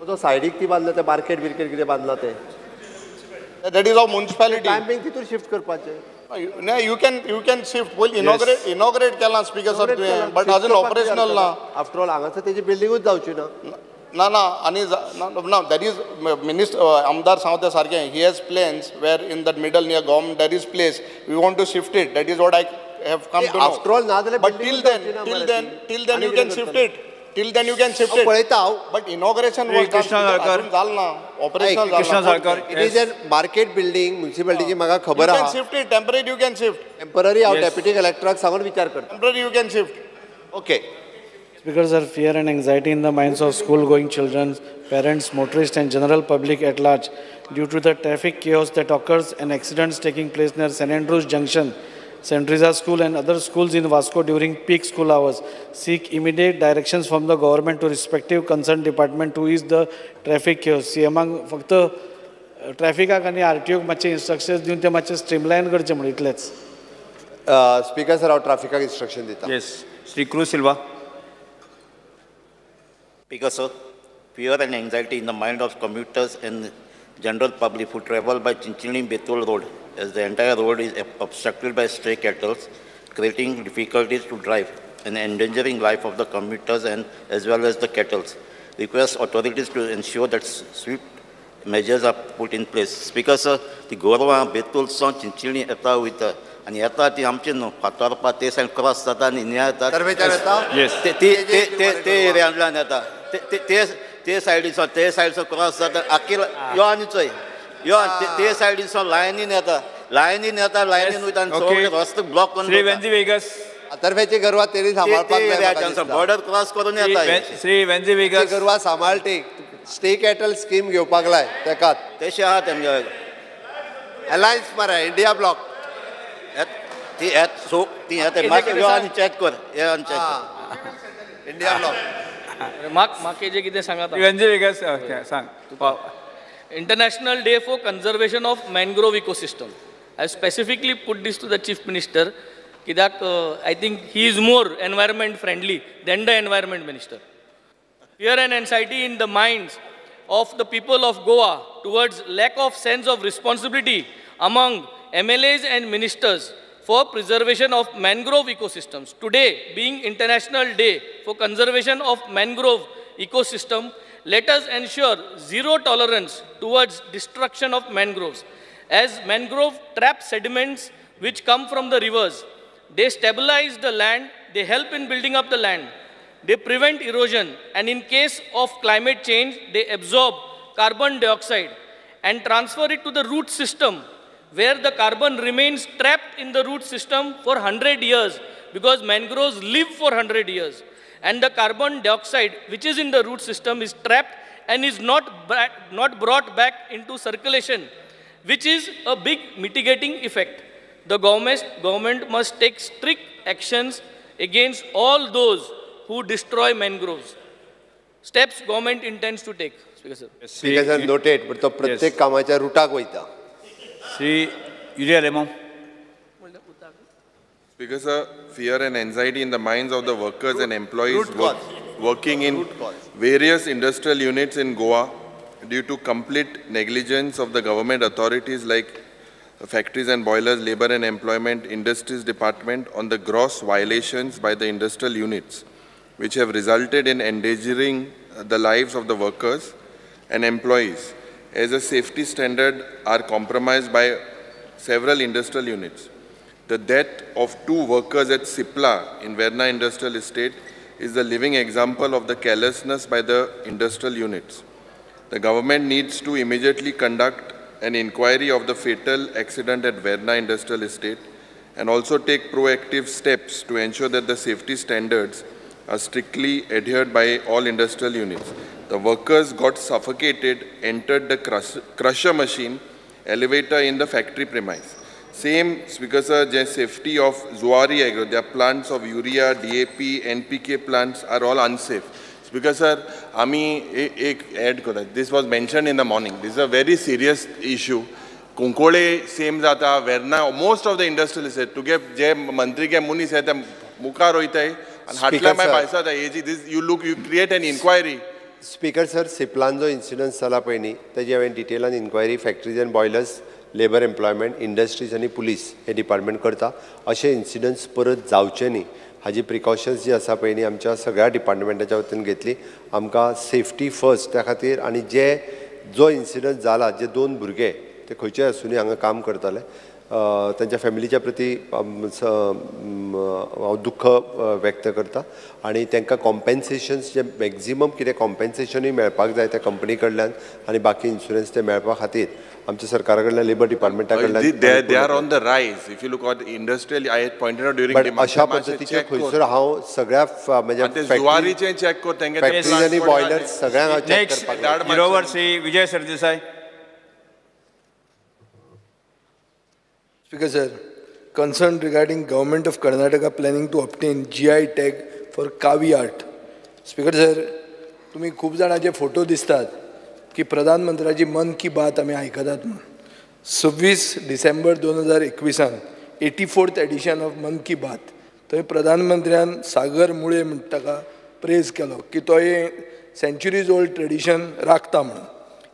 तो सायडीक ती बांदला ते मार्केट बिर्केट कितें बांदला ते that is of municipality. Time being तितूर शिफ्ट करपाचें. No, you can shift. Well, inaugurate केला स्पीकर सर तुवें, बट अजून ऑपरेशनल ना. आफ्टर ऑल हांगासर तेजी बिल्डिंगूच जावची ना. ना ना, आनी ना that is minister आमदार सांगता सारकें, he has plans where in that middle near government there is place we want to shift it. That is what I have come to know. After all ना जाल्यार but till then you can shift it. Till then you can shift it. पळयता हांव. But inauguration was अजून जालें ना, operational Krishna Salkar. It is an market building म्युनिसिपालिटीची म्हाका खबर आहा. You can shift it temporary, you can shift temporary. हांव deputy कलेक्टराक सांगून विचार करता. Temporary you can shift. Okay. Speakers are fear and anxiety in the minds of school-going children, parents, motorists and general public at large due to the traffic chaos that occurs and accidents taking place near St. Andrews Junction, St. Teresa School and other schools in Vasco during peak school hours. Seek immediate directions from the government to respective concerned department to ease the traffic chaos. CM फक्त ट्रॅफिकाक आनी आरटीओक मातशे instructions दिवन ते मातशे स्ट्रीमलायन करचे म्हण इतलेच. Speaker sir, हांव ट्रॅफिकाक इन्स्ट्रक्शन दिता. Yes, Shri Cruz Silva. Speaker sir, fear and anxiety in the mind of commuters and general public who travel by Chinchinim Betul Road, as the entire road is obstructed by stray cattle, creating difficulties to drive and endangering life of the commuters and as well as the cattle. Request authorities to ensure that swift measures are put in place. Speaker sir, the गोरवां बेतूल सावन चिंचिणी येता वयता आनी येता ती आमची न्हू फातोरपा ते सायड क्रॉस जाता आनी न्या येता ते एरियांतल्यान येता ते सायडीसून ते सायडसून क्रॉस जाता आखी यो आनी चोय यो ते सायडीसून लायनीन येता लायनीन येता लायनीन वयता आनी सगळे रस्तो ब्लॉक करून श्री वेंजी वेगस आतर्फेची गोरवां तेणी सांबाळपाक जाय. बॉर्डर क्रॉस करून येता श्री वेंजी वेगस गोरवां सांबाळटी स्टे कॅटल स्कीम घेवपाक लाय तेकात तशें आहा तेमगे अलायन्स मरे इंडिया ब्लॉक ती येत सो ती येता मागीर यो आनी चॅक कर यो आनी चॅक कर इंडिया ब्लॉक. म्हाका जे कितें सांगात वेंजी वेगस सांग. International Day for Conservation of Mangrove Ecosystem. I specifically put this to the Chief Minister कित्याक I think he is more environment friendly than the environment minister. Fear and anxiety in the minds of the people of Goa towards lack of sense of responsibility among MLAs and ministers for preservation of mangrove ecosystems. Today, being International Day for Conservation of Mangrove Ecosystem, let us ensure zero tolerance towards destruction of mangroves. As mangrove trap sediments which come from the rivers, they stabilize the land, they help in building up the land, they prevent erosion, and in case of climate change, they absorb carbon dioxide and transfer it to the root system, where the carbon remains trapped in the root system for 100 years, because mangroves live for 100 years. And the carbon dioxide, which is in the root system, is trapped and is not brought back into circulation, which is a big mitigating effect. The government must take strict actions against all those who destroy mangroves. Steps government intends to take. Speaker sir. Speaker sir, noted, but तो प्रत्येक कामाच्या रुटाक वयता. Shri Yuri Alemao. Speaker sir, fear and anxiety in the minds of the workers and employees working in various industrial units in Goa due to complete negligence of the government authorities like Factories and Boilers, Labor and Employment, Industries Department on the gross violations by the industrial units, which have resulted in endangering the lives of the workers and employees, as a safety standard are compromised by several industrial units. The death of 2 workers at Cipla in Verna Industrial Estate is the living example of the carelessness by the industrial units. The government needs to immediately conduct an inquiry of the fatal accident at Verna Industrial Estate and also take proactive steps to ensure that the safety standards are strictly adhered by all industrial units. The workers got suffocated, entered the crusher machine, elevator in the factory premise. Same, Speaker sir, the safety of Zuari Agro, their plants of urea, DAP, NPK plants are all unsafe. Speaker sir, ami ek add kora. This was mentioned in the morning. This is a very serious issue. Kunkole same jata, Verna, most of the industrialists tuge je mantri ke munis hai te mukar hoita hai. And hatla mai paisa da AG, this you look, you create an inquiry. Speaker sir, सिप्लान जो incident जाला पळय न्ही ताजी हांवें डिटेलान inquiry factories and boilers, labour employment, industries आनी police हे department करता. अशे इन्सिडंट्स परत जावचे न्ही हाजी प्रिकॉशन्स जी आसा पळय न्ही आमच्या सगळ्या डिपार्टमेंटाच्या वतीन घेतली. आमकां सेफ्टी फर्स्ट त्या खातीर. आनी जे जो इन्सिडंट जाला, जे 2 भुरगे ते खंयचे आसुनी हांगा काम करताले, तांच्या फॅमिलीच्या प्रती हांव दुख्ख व्यक्त करता आनी तांकां कॉम्पेन्सेशन्स जे मॅक्झिमम कितें कॉम्पेन्सेशनूय मेळपाक जाय त्या कंपनी कडल्यान आनी बाकी इन्शुरन्स ते मेळपा खातीर आमच्या सरकारा कडल्यान, लेबर डिपार्टमेंटा कडल्यान. They are on the rise. If you look at industrial, I had pointed out during but अशा पद्दतीचे खंयसर हांव सगळ्या म्हणजे जुवारीचें चॅक कर, तेंगे फॅक्टरीज आनी बॉयलर्स सगळ्यांक हांव चॅक करपाक जाय. Next Shri Vijay Sardesai. Speaker sir, concern regarding government of Karnataka planning to obtain GI tag for Kavi art. Speaker sir, तुम्ही खूप जाणांचे फोटो दिसतात की प्रधानमंत्र्याची मन की बात आमी आयकतात म्हणून. 26 डिसेंबर 2021 84th edition of मन की बात थंय प्रधानमंत्र्यान सागर मुळे म्हणटा ताका प्रेज केलो की तो सेंच्युरीज ओल्ड ट्रेडिशन राखता म्हणून.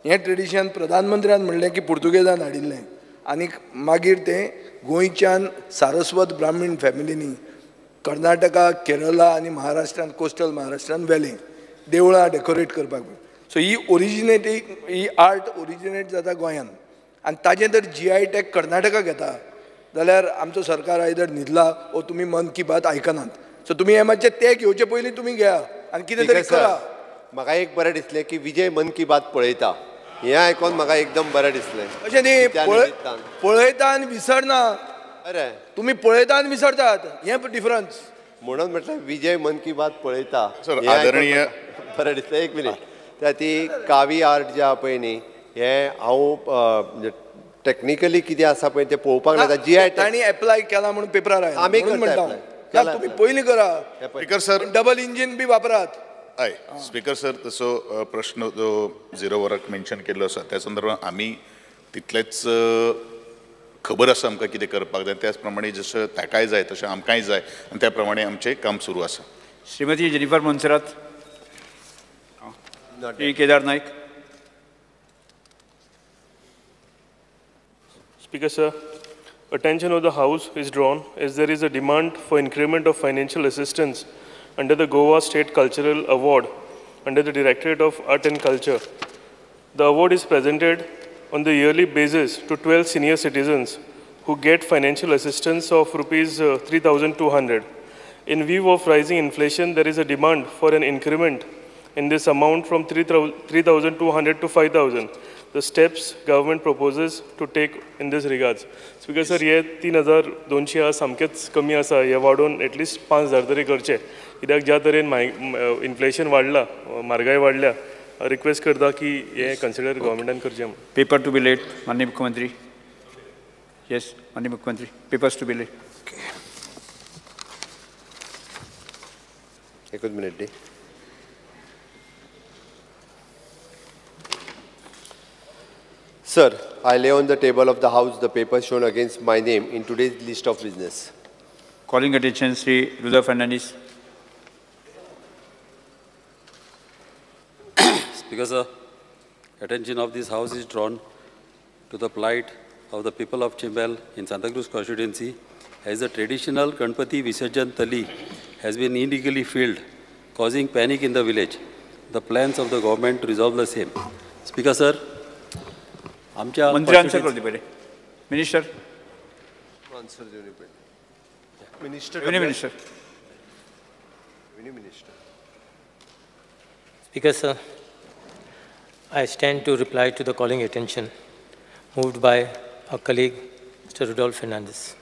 हें ट्रेडिशन प्रधानमंत्र्यान म्हणलें की पुर्तुगेजान हाडिल्लें आनी मागीर तें गोंयच्यान सारस्वत ब्राह्मीण फॅमिलींनी कर्नाटका, केरला आनी महाराष्ट्रान, कोस्टल महाराष्ट्रान व्हेलें देवळां डेकोरेट करपाक. सो ही ओरिजिनेटींग, ही आर्ट ओरिजिनेट जाता गोंयान आनी ताजें जर GI tag Karnataka घेता जाल्यार आमचो सरकार आयदर न्हिदला ओ तुमी मन की बात आयकनात. सो तुमी हें मातशें ते घेवचे पयलीं तुमी घेया आनी कितें तरी करा. म्हाका एक बरें दिसलें की विजय मन की बात पळयता हें आयकोन म्हाका एकदम बरें दिसलें. अशें न्ही, पळयता आनी विसरना. बरें, तुमी पळयता आनी विसरतात, हें डिफरन्स. म्हणून म्हटल्यार विजय मन की बात पळयता आदरणीय बरें दिसलें. एक मिनीट, त्या ती कावी आर्ट जे आहा पळय न्ही, हें हांव टॅक्निकली कितें आसा पळय तें पळोवपाक लागता. GI तांणी एप्लाय केला म्हणून पेपरार आयला, आमी म्हणटा तुमी पयलीं करा. स्पीकर सर, डबल इंजीन बी वापरात. हय स्पीकर सर, तसो प्रश्न जो झिरो वराक मेन्शन केल्लो आसा त्या संदर्भात आमी तितलेच खबर आसा आमकां कितें करपाक जाय, त्याच प्रमाणे जशें ताकाय जाय तशें आमकांय जाय आनी त्या प्रमाणे आमचें काम सुरू आसा. Shrimati Jennifer Monserrate, Shri Kedar Naik. Speaker sir, attention of the House is drawn as there is a demand for increment of financial assistance under the Goa State Cultural Award under the Directorate of Art and Culture. The award is presented on the yearly basis to 12 senior citizens who get financial assistance of rupees 3,200. In view of rising inflation, there is a demand for an increment in this amount from 3,200 to 5,000. The steps government proposes to take in this regards. Speaker sir, हे 3,200 आसा सामकेंच कमी आसा, हे वाडोवन at least 5,000 तरी करचे, कित्याक ज्या तरेन इन्फ्लेशन वाडला, म्हारगाय वाडल्या, रिक्वेस्ट करता की हे कन्सिडर गव्हर्मेंटान करचें. पेपर टू बी लेट माननीय मुख्यमंत्री. येस माननीय मुख्यमंत्री, पेपर्स टू बी लेट. एकूच minute the. Sir, I lay on the table of the House the paper shown against my name in today's list of business. Calling attention Shri Rudolph Fernandes. Speaker sir, attention of this House is drawn to the plight of the people of Chimbel in Santacruz constituency as the traditional Ganpati Visarjan Tali has been illegally filled, causing panic in the village. The plans of the government to resolve the same. Speaker sir, आमच्या मंत्री answer करू दे पहिले. Minister answer दिवनी पडले. Minister, minister, minister. Speaker sir, I stand to reply to the calling attention moved by our colleague Mr. Rudolph Fernandes.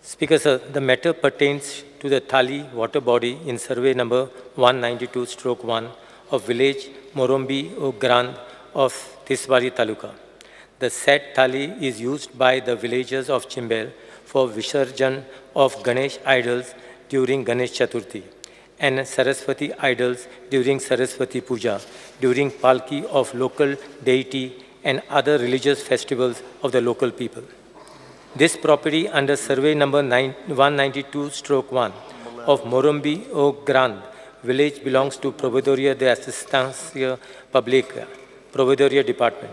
Speaker sir, the matter pertains to the Thali water body in survey number 192/1 of village Morombi o Grand of Tiswadi Taluka. The said thali is used by the villagers of Chimbel for Visarjan of Ganesh idols during Ganesh Chaturthi and Saraswati idols during Saraswati Puja, during Palki of local deity and other religious festivals of the local people. This property under survey number 192/1 of Morumbi o Grand village belongs to Provedoria de Asistencia Publica, Provedoria Department.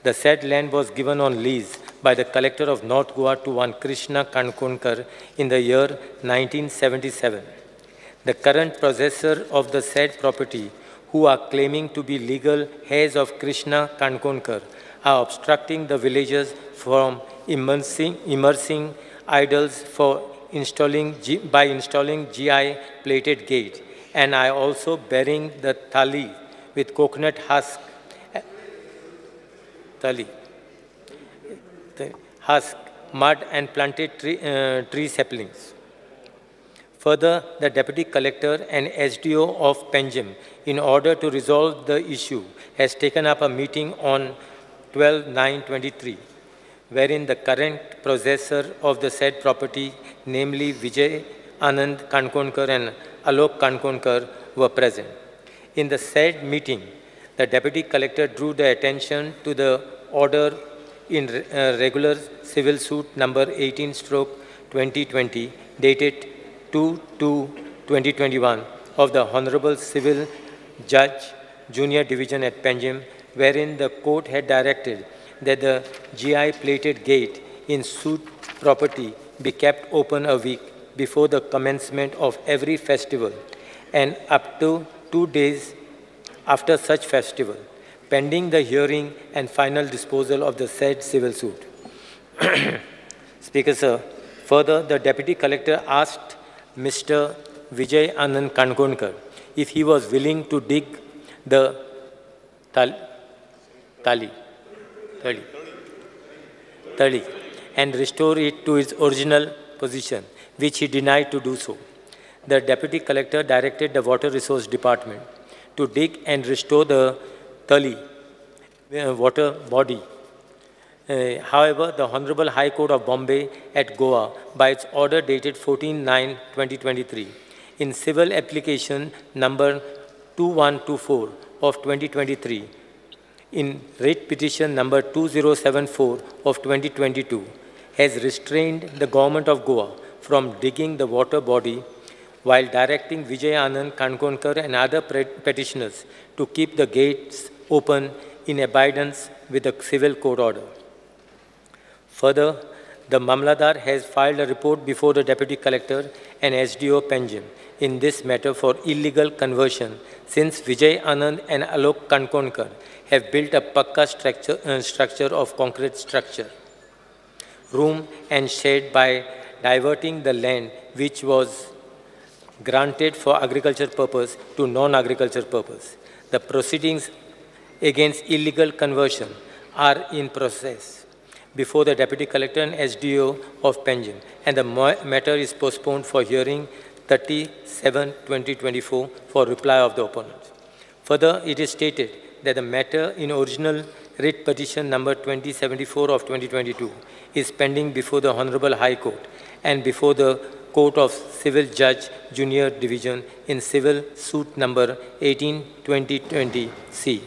The said land was given on lease by the collector of North Goa to one Krishna Kankonkar in the year 1977. The current possessor of the said property, who are claiming to be legal heirs of Krishna Kankonkar, are obstructing the villagers from immersing idols for installing by installing GI plated gate, and are also burying the thali with coconut husk, mud and planted tree saplings. Further, the Deputy Collector and SDO of Panjim, in order to resolve the issue, has taken up a meeting on 12/9/23, wherein the current possessor of the said property, namely Vijay Anand Kankonkar and Alok Kankonkar, were present. In the said meeting, the Deputy Collector drew the attention to the order in regular civil suit number 18/2020, dated 2/2/2021 of the Honorable Civil Judge, Junior Division at Panjim, wherein the court had directed that the GI plated gate in suit property be kept open a week before the commencement of every festival and up to 2 days after such festival, pending the hearing and final disposal of the said civil suit. Speaker, sir, further, the Deputy Collector asked Mr. Vijay Anand Kankonkar if he was willing to dig the tali and restore it to its original position, which he denied to do so. The Deputy Collector directed the Water Resource Department to dig and restore the tali water body. However, the Honorable High Court of Bombay at Goa, by its order dated 14/9/2023, in civil application number 2124 of 2023, in writ petition number 2074 of 2022, has restrained the government of Goa from digging the water body while directing Vijay Anand Kankonkar and other petitioners to keep the gates open in abidance with the civil court order. Further, the Mamladar has filed a report before the Deputy Collector and SDO Panjim in this matter for illegal conversion, since Vijay Anand and Alok Kankonkar have built a pakka structure of concrete structure, room and shed by diverting the land which was granted for agriculture purpose to non-agriculture purpose. The proceedings against illegal conversion are in process before the Deputy Collector and SDO of Panjim, and the matter is postponed for hearing 37/2024 for reply of the opponent. Further, it is stated that the matter in original writ petition number 2074 of 2022 is pending before the Honorable High Court and before the Court of Civil Judge Junior Division in Civil Suit number 18/2020 C.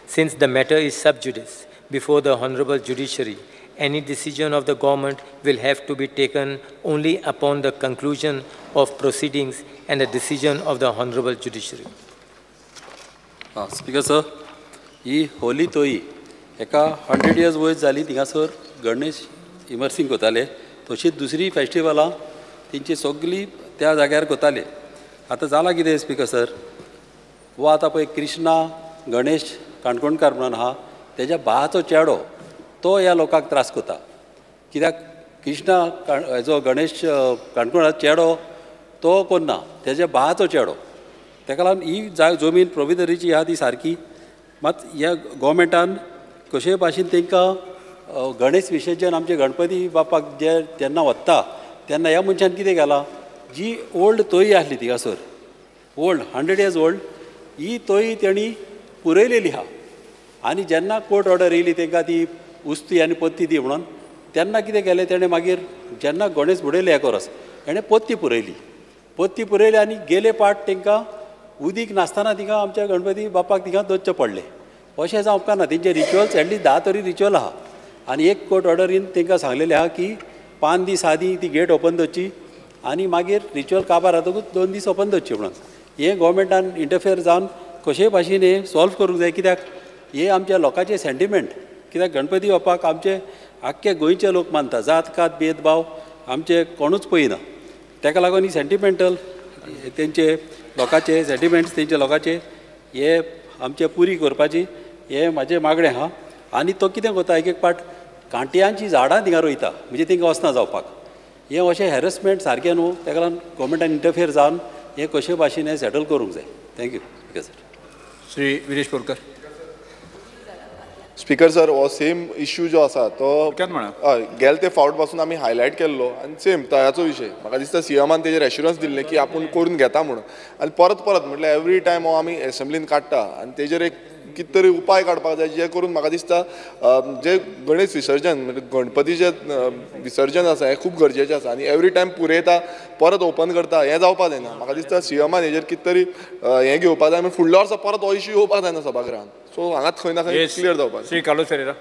Since the matter is sub judice before the Honorable Judiciary, any decision of the government will have to be taken only upon the conclusion of proceedings and the decision of the Honorable Judiciary. Speaker sir, ही होली तोई एका 100 years वयर जाली थिंगासर Ganesh immersing करताले, तशीच दुसरी फेस्टिवलां तेंची सगळीं त्या जाग्यार करताले. आतां जालां कितें स्पीकर सर, वो आतां पळय कृष्णा गणेश काणकोणकार म्हणून आहा, तेज्या भावाचो चेडो तो ह्या लोकांक त्रास करता. कित्याक कृष्णा हेजो गणेश काणकोणकार चेडो तो कोन्ना, तेज्या भावाचो चेडो. तेका लागून ही जमीन प्रोविदरीची आहा ती सारकी, मात ह्या गोवोरमेंटान कशेय भाशेन तांकां गणेश विसर्जन आमचे गणपती बाप्पाक जे जेन्ना वता तेन्ना ह्या मनशान कितें केलां, जी ओल्ड तोय आसली थिंगासर, ओल्ड 100 इयर्स ओल्ड ही तोय तेणी पुरयलेली आहा. आनी जेन्ना कोर्ट ऑर्डर येयली तांकां ती उस्ती आनी पत्ती दी म्हणून, तेन्ना कितें केलें तेणें मागीर जेन्ना गणेश बुडयले एक वरस हेणें पत्ती पुरयली, पत्ती पुरयली आनी गेले पाट तांकां उदीक नासतना तिंगा आमच्या गणपती बाप्पाक तिंगा दवरचें पडलें. अशें जावंक ना, तेंचे रिच्युअल्स एटलीस्ट 10 तरी रिच्युअल आहा. आनी एक कोर्ट ऑर्डरीन तांकां सांगलेलें आहा की 5 दीस आदीं ती गेट ओपन दवरची आनी मागीर रिच्युअल काबार जातकूच 2 दीस ओपन दवरची म्हणून. हें गोवोरमेंटान इंटरफेयर जावन कशेय भाशेन हें सॉल्व करूंक जाय, कित्याक हें आमच्या लोकांचें सेंटिमेंट. कित्याक गणपती बाप्पाक आमचे आख्खे गोंयचे लोक मानता, जात कात भेदभाव आमचे कोणूच पळयना. ताका लागून ही सेंटिमेंटल तेंचे लोकांचे सेंटिमेंट्स तेंचे लोकांचे हे आमचे पुरी करपाची हे म्हाजें मागणें आहा. आनी तो कितें करता, एक एक पाट कांट्यांची झाडां थिंगा रोयता, म्हणजे थिंगा वचना जावपाक. हें अशें हॅरसमेंट सारकें न्हू, ताका लागून गोवोरमेंटान इंटरफेयर जावन हें कशे भाशेन हें सेटल करूंक जाय. Thank you sir. Shri Viresh Borkar. Speaker sir, हो सेम इश्यू जो आसा तो हय गेले ते फावट पासून आमी हायलायट केल्लो आनी सेम तळ्याचो विशय. म्हाका दिसता सीएमान तेजेर एश्युरन्स दिल्लें की आपूण करून घेता म्हणून, आनी परत परत म्हटल्यार एवरी टायम हो आमी एसेंब्लीन काडटा आनी तेजेर एक कितें तरी उपाय काडपाक जाय, जे करून म्हाका दिसता जे गणेश विसर्जन म्हणजे गणपतीचें विसर्जन आसा हें खूब गरजेचें आसा आनी एवरी टायम पुरयता परत ओपन करता हें जावपाक जायना. म्हाका दिसता सीएमान हेजेर कितें तरी हें घेवपाक जाय, फुडल्या वर्सा परत हो इश्यू येवपाक जायना सभागृहान. सो हांगाच खंय ना खंय क्लियर जावपाक. Shri Carlos Ferreira.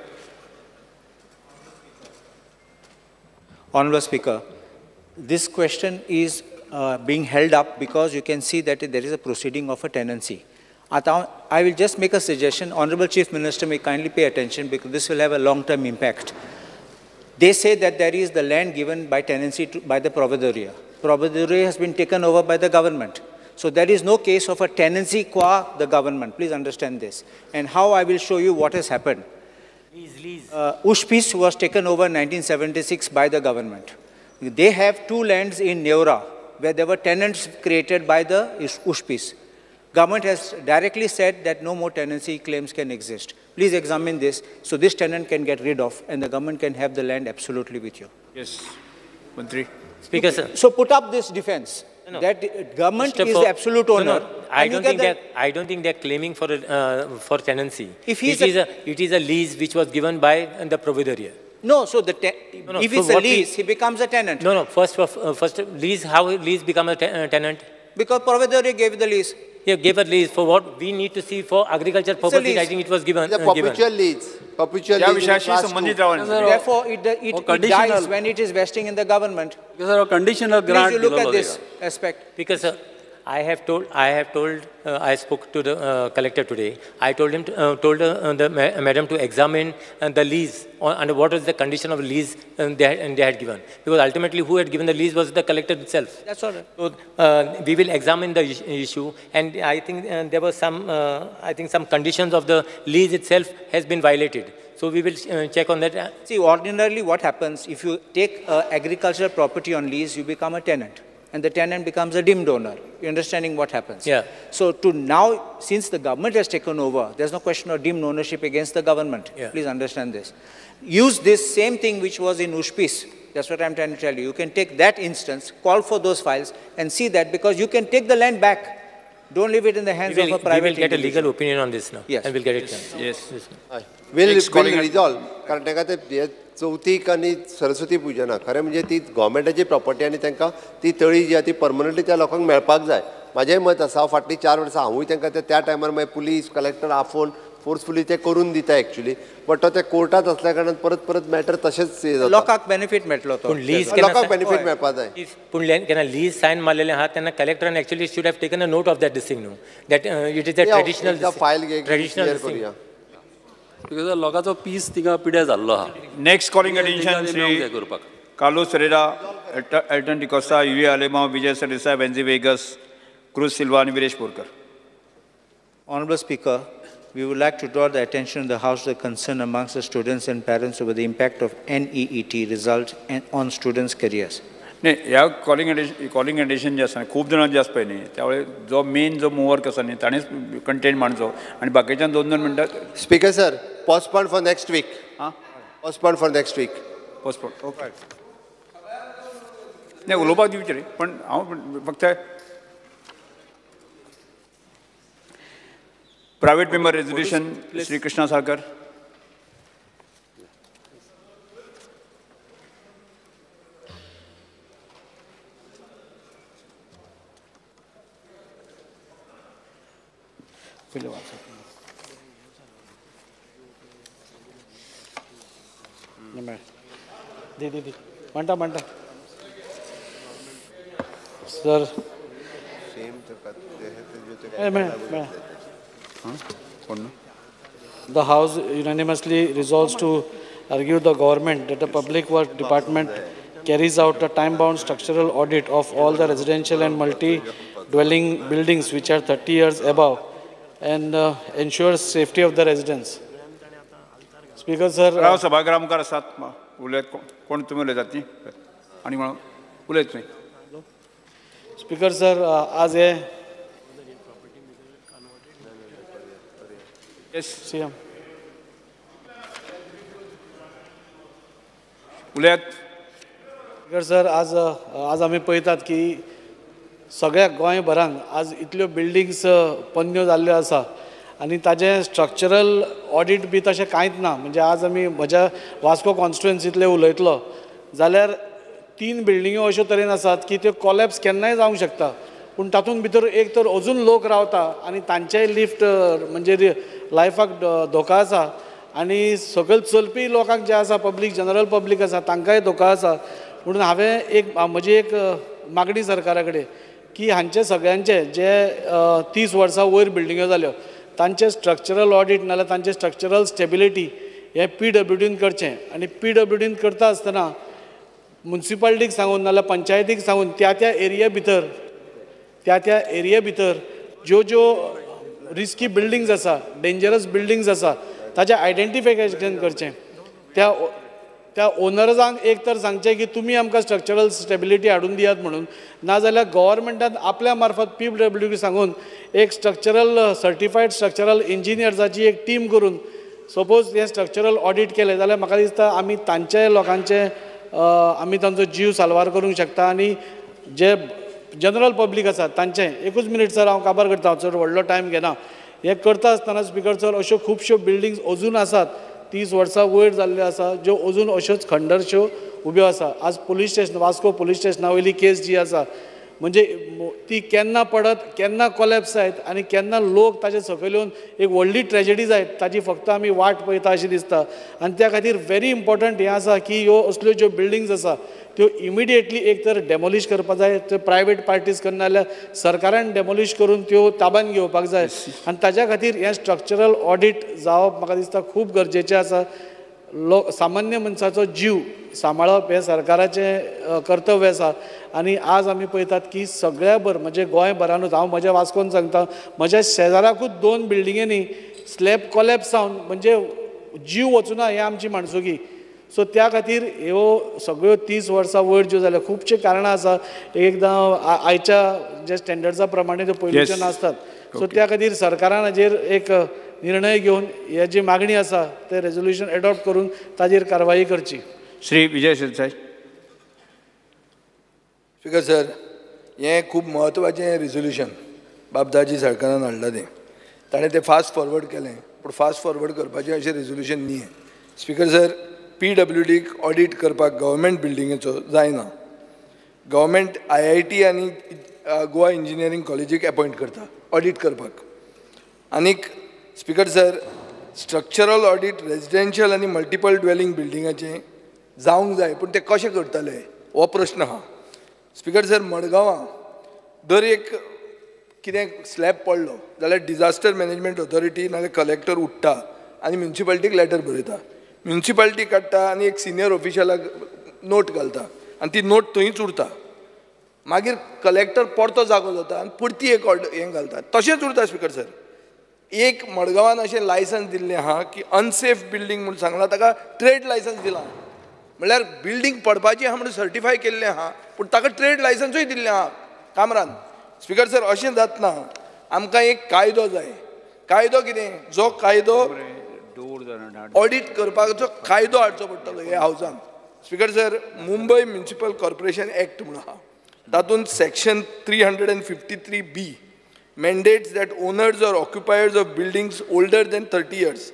Honorable Speaker, this question is being held up because you can see that there is a proceeding of a tenancy. आतां I will just make a suggestion. Honorable Chief Minister may kindly pay attention because this will have a long-term impact. They say that there is the land given by tenancy by the Provedoria. Provedoria has been taken over by the government. So there is no case of a tenancy qua the government. Please understand this. And how I will show you what has happened. Lease. Ushpis was taken over in 1976 by the government. They have two lands in Neura where there were tenants created by the Ushpis. Government has directly said that no more tenancy claims can exist. Please examine this so this tenant can get rid of and the government can have the land absolutely with you. Yes, Mantri. Speaker, sir. So put up this defense. No. That government Mr. is the absolute owner. No, I don't think they're claiming for tenancy. If he's it is a lease which was given by the Provedoria. No, so the if it's a lease, he becomes a tenant. No, no. First lease. How lease become a tenant? Because Provedoria gave the lease. Yeah, gave a lease for what we need to see for agriculture purposes. I think it was given. The perpetual lease. Perpetual lease. Therefore, it dies when it is vesting in the government. Because a conditional grant. Please you look at this aspect. Because I have told, I spoke to the collector today. I told him, the madam to examine the lease and what was the condition of lease they had given. Because ultimately, who had given the lease was the collector itself. That's all right. So we will examine the issue, and I think there was some, some conditions of the lease itself has been violated. So we will check on that. See, ordinarily, what happens if you take agricultural property on lease, you become a tenant. And the tenant becomes a deemed owner. You're understanding what happens. Yeah. So to now, since the government has taken over, there's no question of deemed ownership against the government. Yeah. Please understand this. Use this same thing which was in Ushpis. That's what I'm trying to tell you. You can take that instance, call for those files, and see that because you can take the land back. Don't leave it in the hands of a private We will get a legal opinion on this now. Yes. And we'll get it done. Yes. Yes. We'll resolve. कारण ताका ते चवथीक आनी सरस्वती पुजना खरें म्हणजे ती गव्हर्मेंटाची property आनी तांकां ती तळी जी आहा ती परमनंटली त्या लोकांक मेळपाक जाय. म्हाजेंय मत आसा, हांव फाटलीं 4 वर्सां हांवूय तांकां त्या टायमार मागीर पुलीस कलेक्टर आफोवन फोर्सफुली ते करून दिता एक्चुली, बट तो ते कोर्टांत असल्या कारणान परत परत मॅटर तशेंच जाता. लोकांक बेनिफीट मेळटलो तो. पूण लीज लोकांक बेनिफीट मेळपाक जाय. पूण केन्ना लीज सायन मारलेलें आहा तेन्ना कलेक्टरान actually should have taken a note of that this thing न्हू, that it is a traditional file traditional करुया. Because लोकांचो पीस थिंगा पिड्यार जाल्लो आहा. Next calling attention Shri Carlos Ferreira, Elton D'Costa, Yuri Alemao, Vijay Sardesai, Venzy Viegas, Cruz Silva आनी Viresh Borkar. Honourable Speaker, we would like to draw the attention of the House to the concern amongst the students and parents over the impact of NEET result and on students' careers. नाही, ह्या calling addition जे आसा खूब जाणां जे आसा पळय न्ही, त्यावेळे जो मेन जो मुवर आसा न्ही ताणेंच कंटेंट मांडचो आनी बाकीच्यान 2-2 मिनटां. Speaker sir, postpone for next week. Postpone for next week. Postpone, okay. नाही, उलोवपाक दिवचें रे, पण हांव फक्त private member resolution Shri Krishna Salkar. दी म्हणटा म्हणटा sir. The House unanimously resolves to argue the government that the Public Works Department carries out a time-bound structural audit of all the residential and multi-dwelling buildings which are 30 years above and ensures safety of the residents. Speaker sir. राव सभागृहा मुखार आसात उलयत कोण तुमी उलयतात न्ही आनी म्हणून उलयत तुमी. स्पीकर सर, आज हे येस सीएम उलयात. स्पीकर सर, आज आज आमी पळयतात की सगळ्या गोंयभरान आज इतल्यो बिल्डिंग्स पन्न्यो जाल्ल्यो आसा आनी ताजें स्ट्रक्चरल ऑडीट बी तशें कांयच ना. म्हणजे आज आमी म्हज्या वास्को कॉन्स्टिट्युएन्सींतले उलयतलो जाल्यार 3 बिल्डिंग्यो अश्यो तरेन आसात की त्यो कॉलॅप्स केन्नाय जावंक शकता, पूण तातूंत भितर एक तर अजून लोक रावता आनी तांचेय लिफ्ट म्हणजे लायफाक धोका आसा आनी सकयल चलपी लोकांक जे आसा पब्लीक जनरल पब्लीक आसा तांकांय धोका आसा. म्हणून हांवें एक म्हजी एक मागणी सरकारा कडेन की हांचे सगळ्यांचे जे 30 वर्सां वयर बिल्डिंग्यो जाल्यो तांचे स्ट्रक्चरल ऑडीट नाल्यार तांचे स्ट्रक्चरल स्टेबिलिटी हें पीडब्ल्यूडीन करचें आनी पीडब्ल्यूडीन करता आसतना मुन्सिपालिटीक सांगून नाल्यार पंचायतीक सांगून त्या त्या एरिया भितर ज्यो ज्यो रिस्की बिल्डिंग्स आसा, डेंजरस बिल्डिंग्स आसा ताचें आयडेंटिफिकेशन करचें. त्या ओनर्सांक एक तर सांगचें की तुमी आमकां स्ट्रक्चरल स्टेबिलिटी हाडून दियात म्हणून, नाजाल्यार गव्हर्मेंटान आपल्या मार्फत पीडब्ल्यूडी सांगून एक स्ट्रक्चरल सर्टिफायड स्ट्रक्चरल इंजिनियर्साची एक टीम करून सपोज हें स्ट्रक्चरल ऑडीट केलें जाल्यार म्हाका दिसता आमी तांचे लोकांचे आमी तांचो जीव साल्वार करूंक शकता आनी जे जनरल पब्लीक आसा तांचें. एकूच मिनीट सर, हांव काबार करता, चड व्हडलो टायम घेना. हें करता आसतना स्पिकर सर अश्यो खुबश्यो बिल्डिंग्स अजून आसात 30 वर्सां वयर जाल्ल्यो आसा ज्यो अजून अश्योच खंडरश्यो उब्यो आसा. आज पुलीस स्टेशन, वास्को पुलीस स्टेशना वयली केस जी आसा म्हणजे ती केन्ना पडत, केन्ना कोलॅप्स जायत आनी केन्ना लोक ताजे सकयल येवन एक व्हडली ट्रेजडी जायत ताजी फक्त आमी वाट पळयता अशी दिसता. आनी त्या खातीर व्हेरी इम्पॉर्टंट हें आसा की ह्यो असल्यो ज्यो बिल्डिंग्स आसा त्यो इमिडिएटली एक तर डेमोलिश करपाक जाय, त्यो प्रायवेट पार्टीज करना जाल्यार सरकारान डेमोलिश करून त्यो ताब्यान घेवपाक जाय आनी ताज्या खातीर हें स्ट्रक्चरल ऑडीट जावप म्हाका दिसता खूब गरजेचें आसा. लोक सामान्य मनशाचो जीव सांबाळप हें सरकाराचें कर्तव्य आसा आनी आज आमी पळयतात की सगळ्या भर म्हणजे गोंयभरानूच, हांव म्हज्या वास्कोन सांगता, म्हज्या शेजाराकूच 2 बिल्डिंगेनी स्लॅब कोलॅप्स जावन म्हणजे जीव वचुना हें आमची माणसुकी. सो त्या खातीर ह्यो सगळ्यो 30 वर्सां वयर ज्यो जाल्यो खुबशीं कारणां आसा, एकदां आयच्या जे स्टँडर्ड्सा प्रमाणे त्यो पयलींच्यो नासतात. सो त्या खातीर सरकारान हाजेर एक निर्णय घेवन हे जी मागणी आसा ते रेजोल्युशन एडॉप्ट करून ताजेर कारवाई करची. श्री विजय सरदेसाय. स्पिकर सर, हें खूब म्हत्वाचें रेजोल्युशन बाब दाजी सरकारान हाडलां तें, ताणें तें फास्ट फॉरवर्ड केलें, पूण फास्ट फॉरवर्ड करपाचें अशें रेजोल्युशन न्ही. स्पिकर सर, पीडब्ल्यूडीक ऑडीट करपाक गव्हर्मेंट बिल्डिंगेचो जायना. गव्हर्मेंट IIT आनी गोवा इंजिनियरींग कॉलेजीक एपॉयंट करता ऑडीट करपाक. आनीक speaker sir, structural audit residential आनी मल्टिपल ड्वेलिंग बिल्डिंगाचें जावंक जाय, पूण ते कशें करतले हो प्रश्न आहा. स्पिकर सर, मडगांवां दर एक कितें स्लॅब पडलो जाल्यार डिजास्टर मॅनेजमेंट ऑथॉरिटी नाजाल्यार कलेक्टर उठ्ठा आनी म्युनिसिपालिटीक लेटर बरयता, म्युनिसिपालिटी काडटा आनी एक सिनियर ऑफिशलाक नोट घालता आनी ती नोट थंयच उरता. मागीर कलेक्टर परतो जागो जाता आनी परती एक ऑर्डर हें घालता, तशेंच उरता. स्पिकर सर, एक मडगांवान अशें लायसन्स दिल्लें आहा की अनसेफ बिल्डींग म्हूण सांगलां, ताका ट्रेड लायसन्स दिलां, म्हणल्यार बिल्डींग पडपाची आहा म्हणून सर्टिफाय केल्लें आहा, पूण ताका ट्रेड लायसन्सूय दिल्लें आहा कामरान. स्पिकर सर, अशें जातना आमकां एक कायदो जाय. कायदो कितें? जो कायदो ऑडीट करपाचो कायदो हाडचो पडटलो ह्या हावजान. Speaker sir, Mumbai municipal corporation act म्हूण आहा, तातूंत section 353B mandates that owners or occupiers of buildings older than 30 years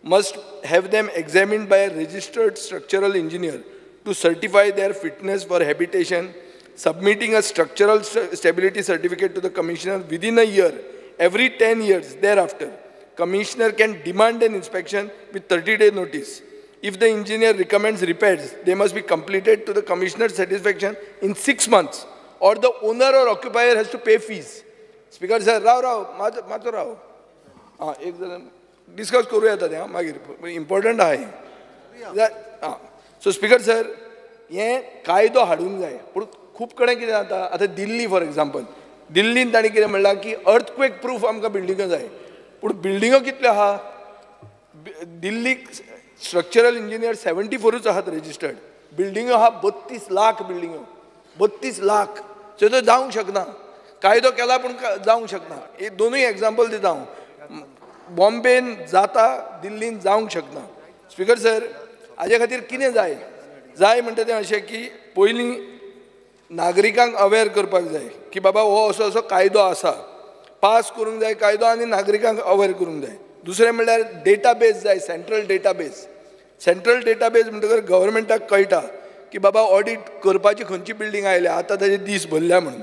must have them examined by a registered structural engineer to certify their fitness for habitation, submitting a structural stability certificate to the commissioner within a year, every 10 years thereafter. Commissioner can demand an inspection with 30-day notice. If the engineer recommends repairs, they must be completed to the commissioner's satisfaction in 6 months, or the owner or occupier has to pay fees. Speaker sir, राव राव मातो राव, आं एक जाण discuss करूं येता तें मागीर, important आहा हें. आं सो स्पिकर सर, हें कायदो हाडूंक जाय, पूण खूब कडेन कितें जाता आतां दिल्ली फॉर एग्जाम्पल, दिल्लीन ताणें कितें म्हणलां की अर्थक्वेक प्रूफ आमकां बिल्डिंगो जाय, पूण बिल्डिंगो कितल्यो आहा दिल्लीक? स्ट्रक्चरल इंजिनियर 74 आहात रजिस्टर्ड, बिल्डिंगो आहा 32 लाख बिल्डिंगो, 32 लाख. सो तो जावंक शकना, कायदो केला पूण जावंक शकना. हे दोनूय एग्जाम्पल दिता हांव, बॉम्बेन जाता, दिल्लीन जावंक शकना. स्पिकर सर, हाजे खातीर कितें जाय? जाय म्हणटा तें अशें की पयलीं नागरिकांक अवेर करपाक जाय की बाबा हो असो असो कायदो आसा, पास करूंक जाय कायदो आनी नागरिकांक अवेर करूंक जाय. दुसरें म्हणल्यार डेटाबेस जाय, सेंट्रल डेटाबेस. सेंट्रल डेटाबेस म्हणटकर गव्हर्मेंटाक कळटा की बाबा ऑडीट करपाची खंयची बिल्डींग आयल्या, आतां ताजे दीस भरल्या म्हणून.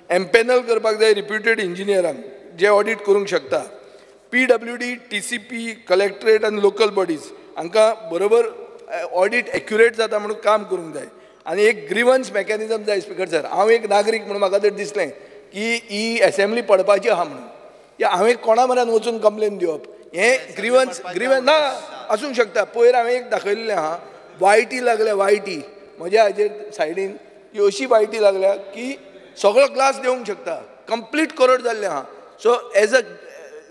एम्पॅनल करपाक जाय रिप्युटेड इंजिनियरांक जे ऑडीट करूंक शकता. PWD, TCP, collectorate आनी लोकल बॉडीज हांकां बरोबर ऑडीट एक्युरेट जाता म्हणून काम करूंक जाय. आनी एक ग्रिवन्स मॅकॅनिजम जाय. स्पिकर सर, हांव एक नागरीक म्हणून म्हाका जर दिसलें की ही एसेंब्ली पडपाची आहा म्हणून. हांवें कोणा म्हऱ्यान वचून कंप्लेन दिवप? हें ग्रिवन्स ग्रिवन्स ना आसूंक शकता. पयर हांवें एक दाखयल्लें आहा, वायटी लागल्या, वायटी म्हज्या हाजेर सायडीन की अशी वायटी लागल्या की सगळो ग्लास देवंक शकता, कंप्लीट कोरड जाल्लें आहा. So as a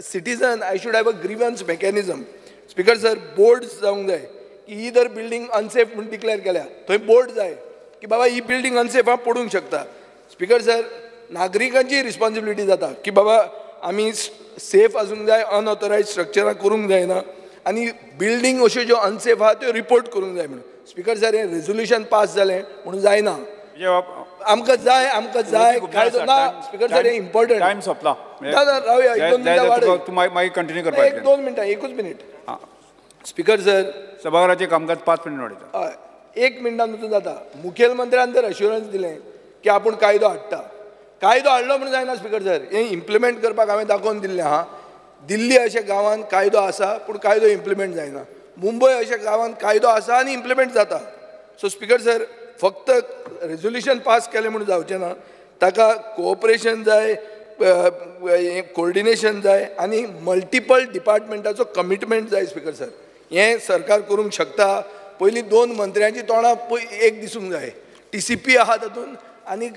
citizen I should have a grievance mechanism. Speaker sir, boards जावंक जाय की ही जर बिल्डींग अनसेफ म्हूण डिक्लेर केल्या थंय बोर्ड जाय की बाबा ही बिल्डींग अनसेफ आहा, पडूंक शकता. स्पीकर सर, नागरिकांची रिस्पॉन्सिबिलिटी जाता की बाबा आमी सेफ आसूंक जाय, अनऑथरायज स्ट्रक्चरां करूंक जायना आनी बिल्डींग अश्यो ज्यो अनसेफ आहा त्यो रिपोर्ट करूंक जाय म्हणून. स्पीकर सर, हें रेजोल्युशन पास जालें म्हणून जायना, आमकां जाय, आमकां जाय कायदो ना. स्पीकर सर, हें इम्पॉर्टंट. टायम सोंपला. ना ना, रावया एक दोन मिनटां वाडय. तूं मागीर कंटिन्यू करपाक. एक दोन मिनटां, एकूच मिनीट. स्पीकर सर, सभाघराचें कामकाज 5 मिनटां वाडयता. हय, 1 मिनटान वचून जाता. मुखेलमंत्र्यान जर अश्युरन्स दिलें की आपूण कायदो हाडटा, कायदो हाडलो म्हणून जायना स्पीकर सर, हें इम्प्लिमेंट करपाक हांवें दाखोवन दिल्लें आहा. दिल्ली अशा गांवांत कायदो आसा पूण कायदो इम्प्लिमेंट जायना, मुंबय अशा गांवांत कायदो आसा आनी इम्प्लिमेंट जाता. सो स्पीकर सर, फक्त रेजोल्युशन पास केलें म्हणून जावचें ना, ताका कोऑपरेशन जाय, कोऑर्डिनेशन जाय आनी मल्टिपल डिपार्टमेंटाचो कमिटमेंट जाय. स्पीकर सर, हें सरकार करूंक शकता. पयलीं 2 मंत्र्यांची तोंडां एक दिसूंक जाय, TCP आहा तातूंत आनीक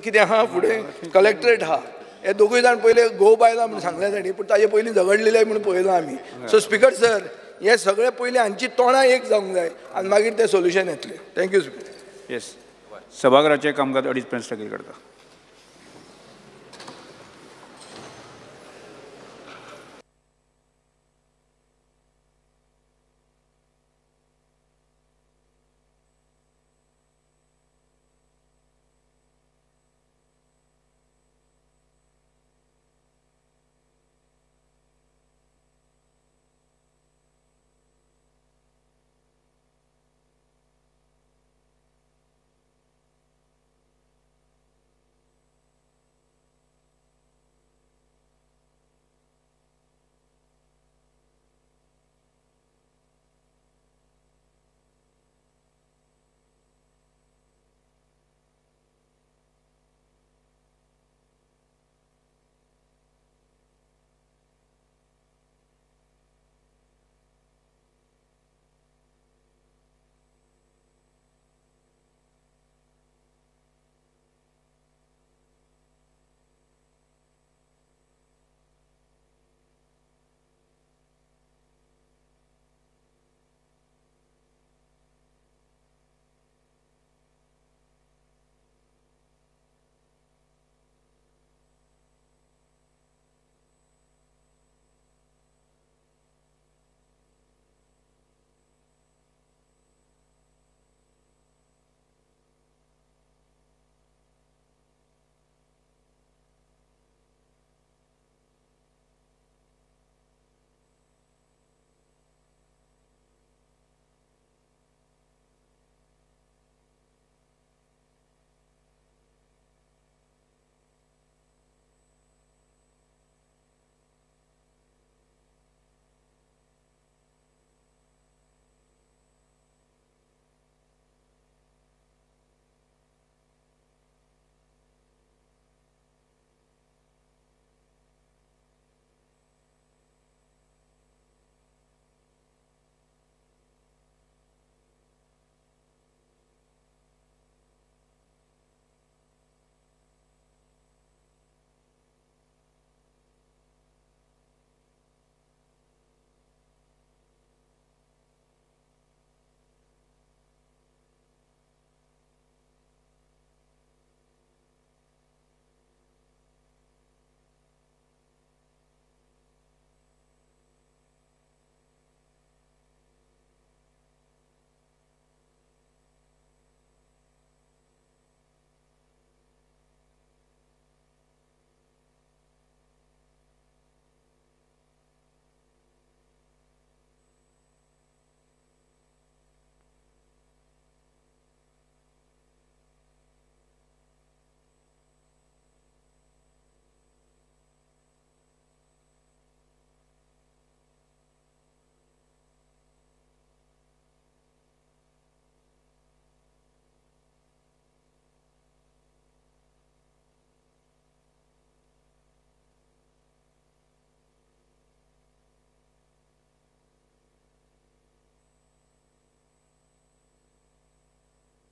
कितें आहा फुडें कलेक्टरेट आहा, हे दोगूय जाण पयले गोव बायलां म्हूण सांगल्या तांणी, पूण ताजे पयलीं झगडलेले म्हूण पळयलां आमी. सो स्पीकर सर, हे सगळे पयलीं हांची तोंडां एक जावंक जाय आनी मागीर तें सोल्युशन येतलें. Thank you speaker. Yes, सभाघराचें कामकाज 2:30 पर्यंत स्थगीत करता.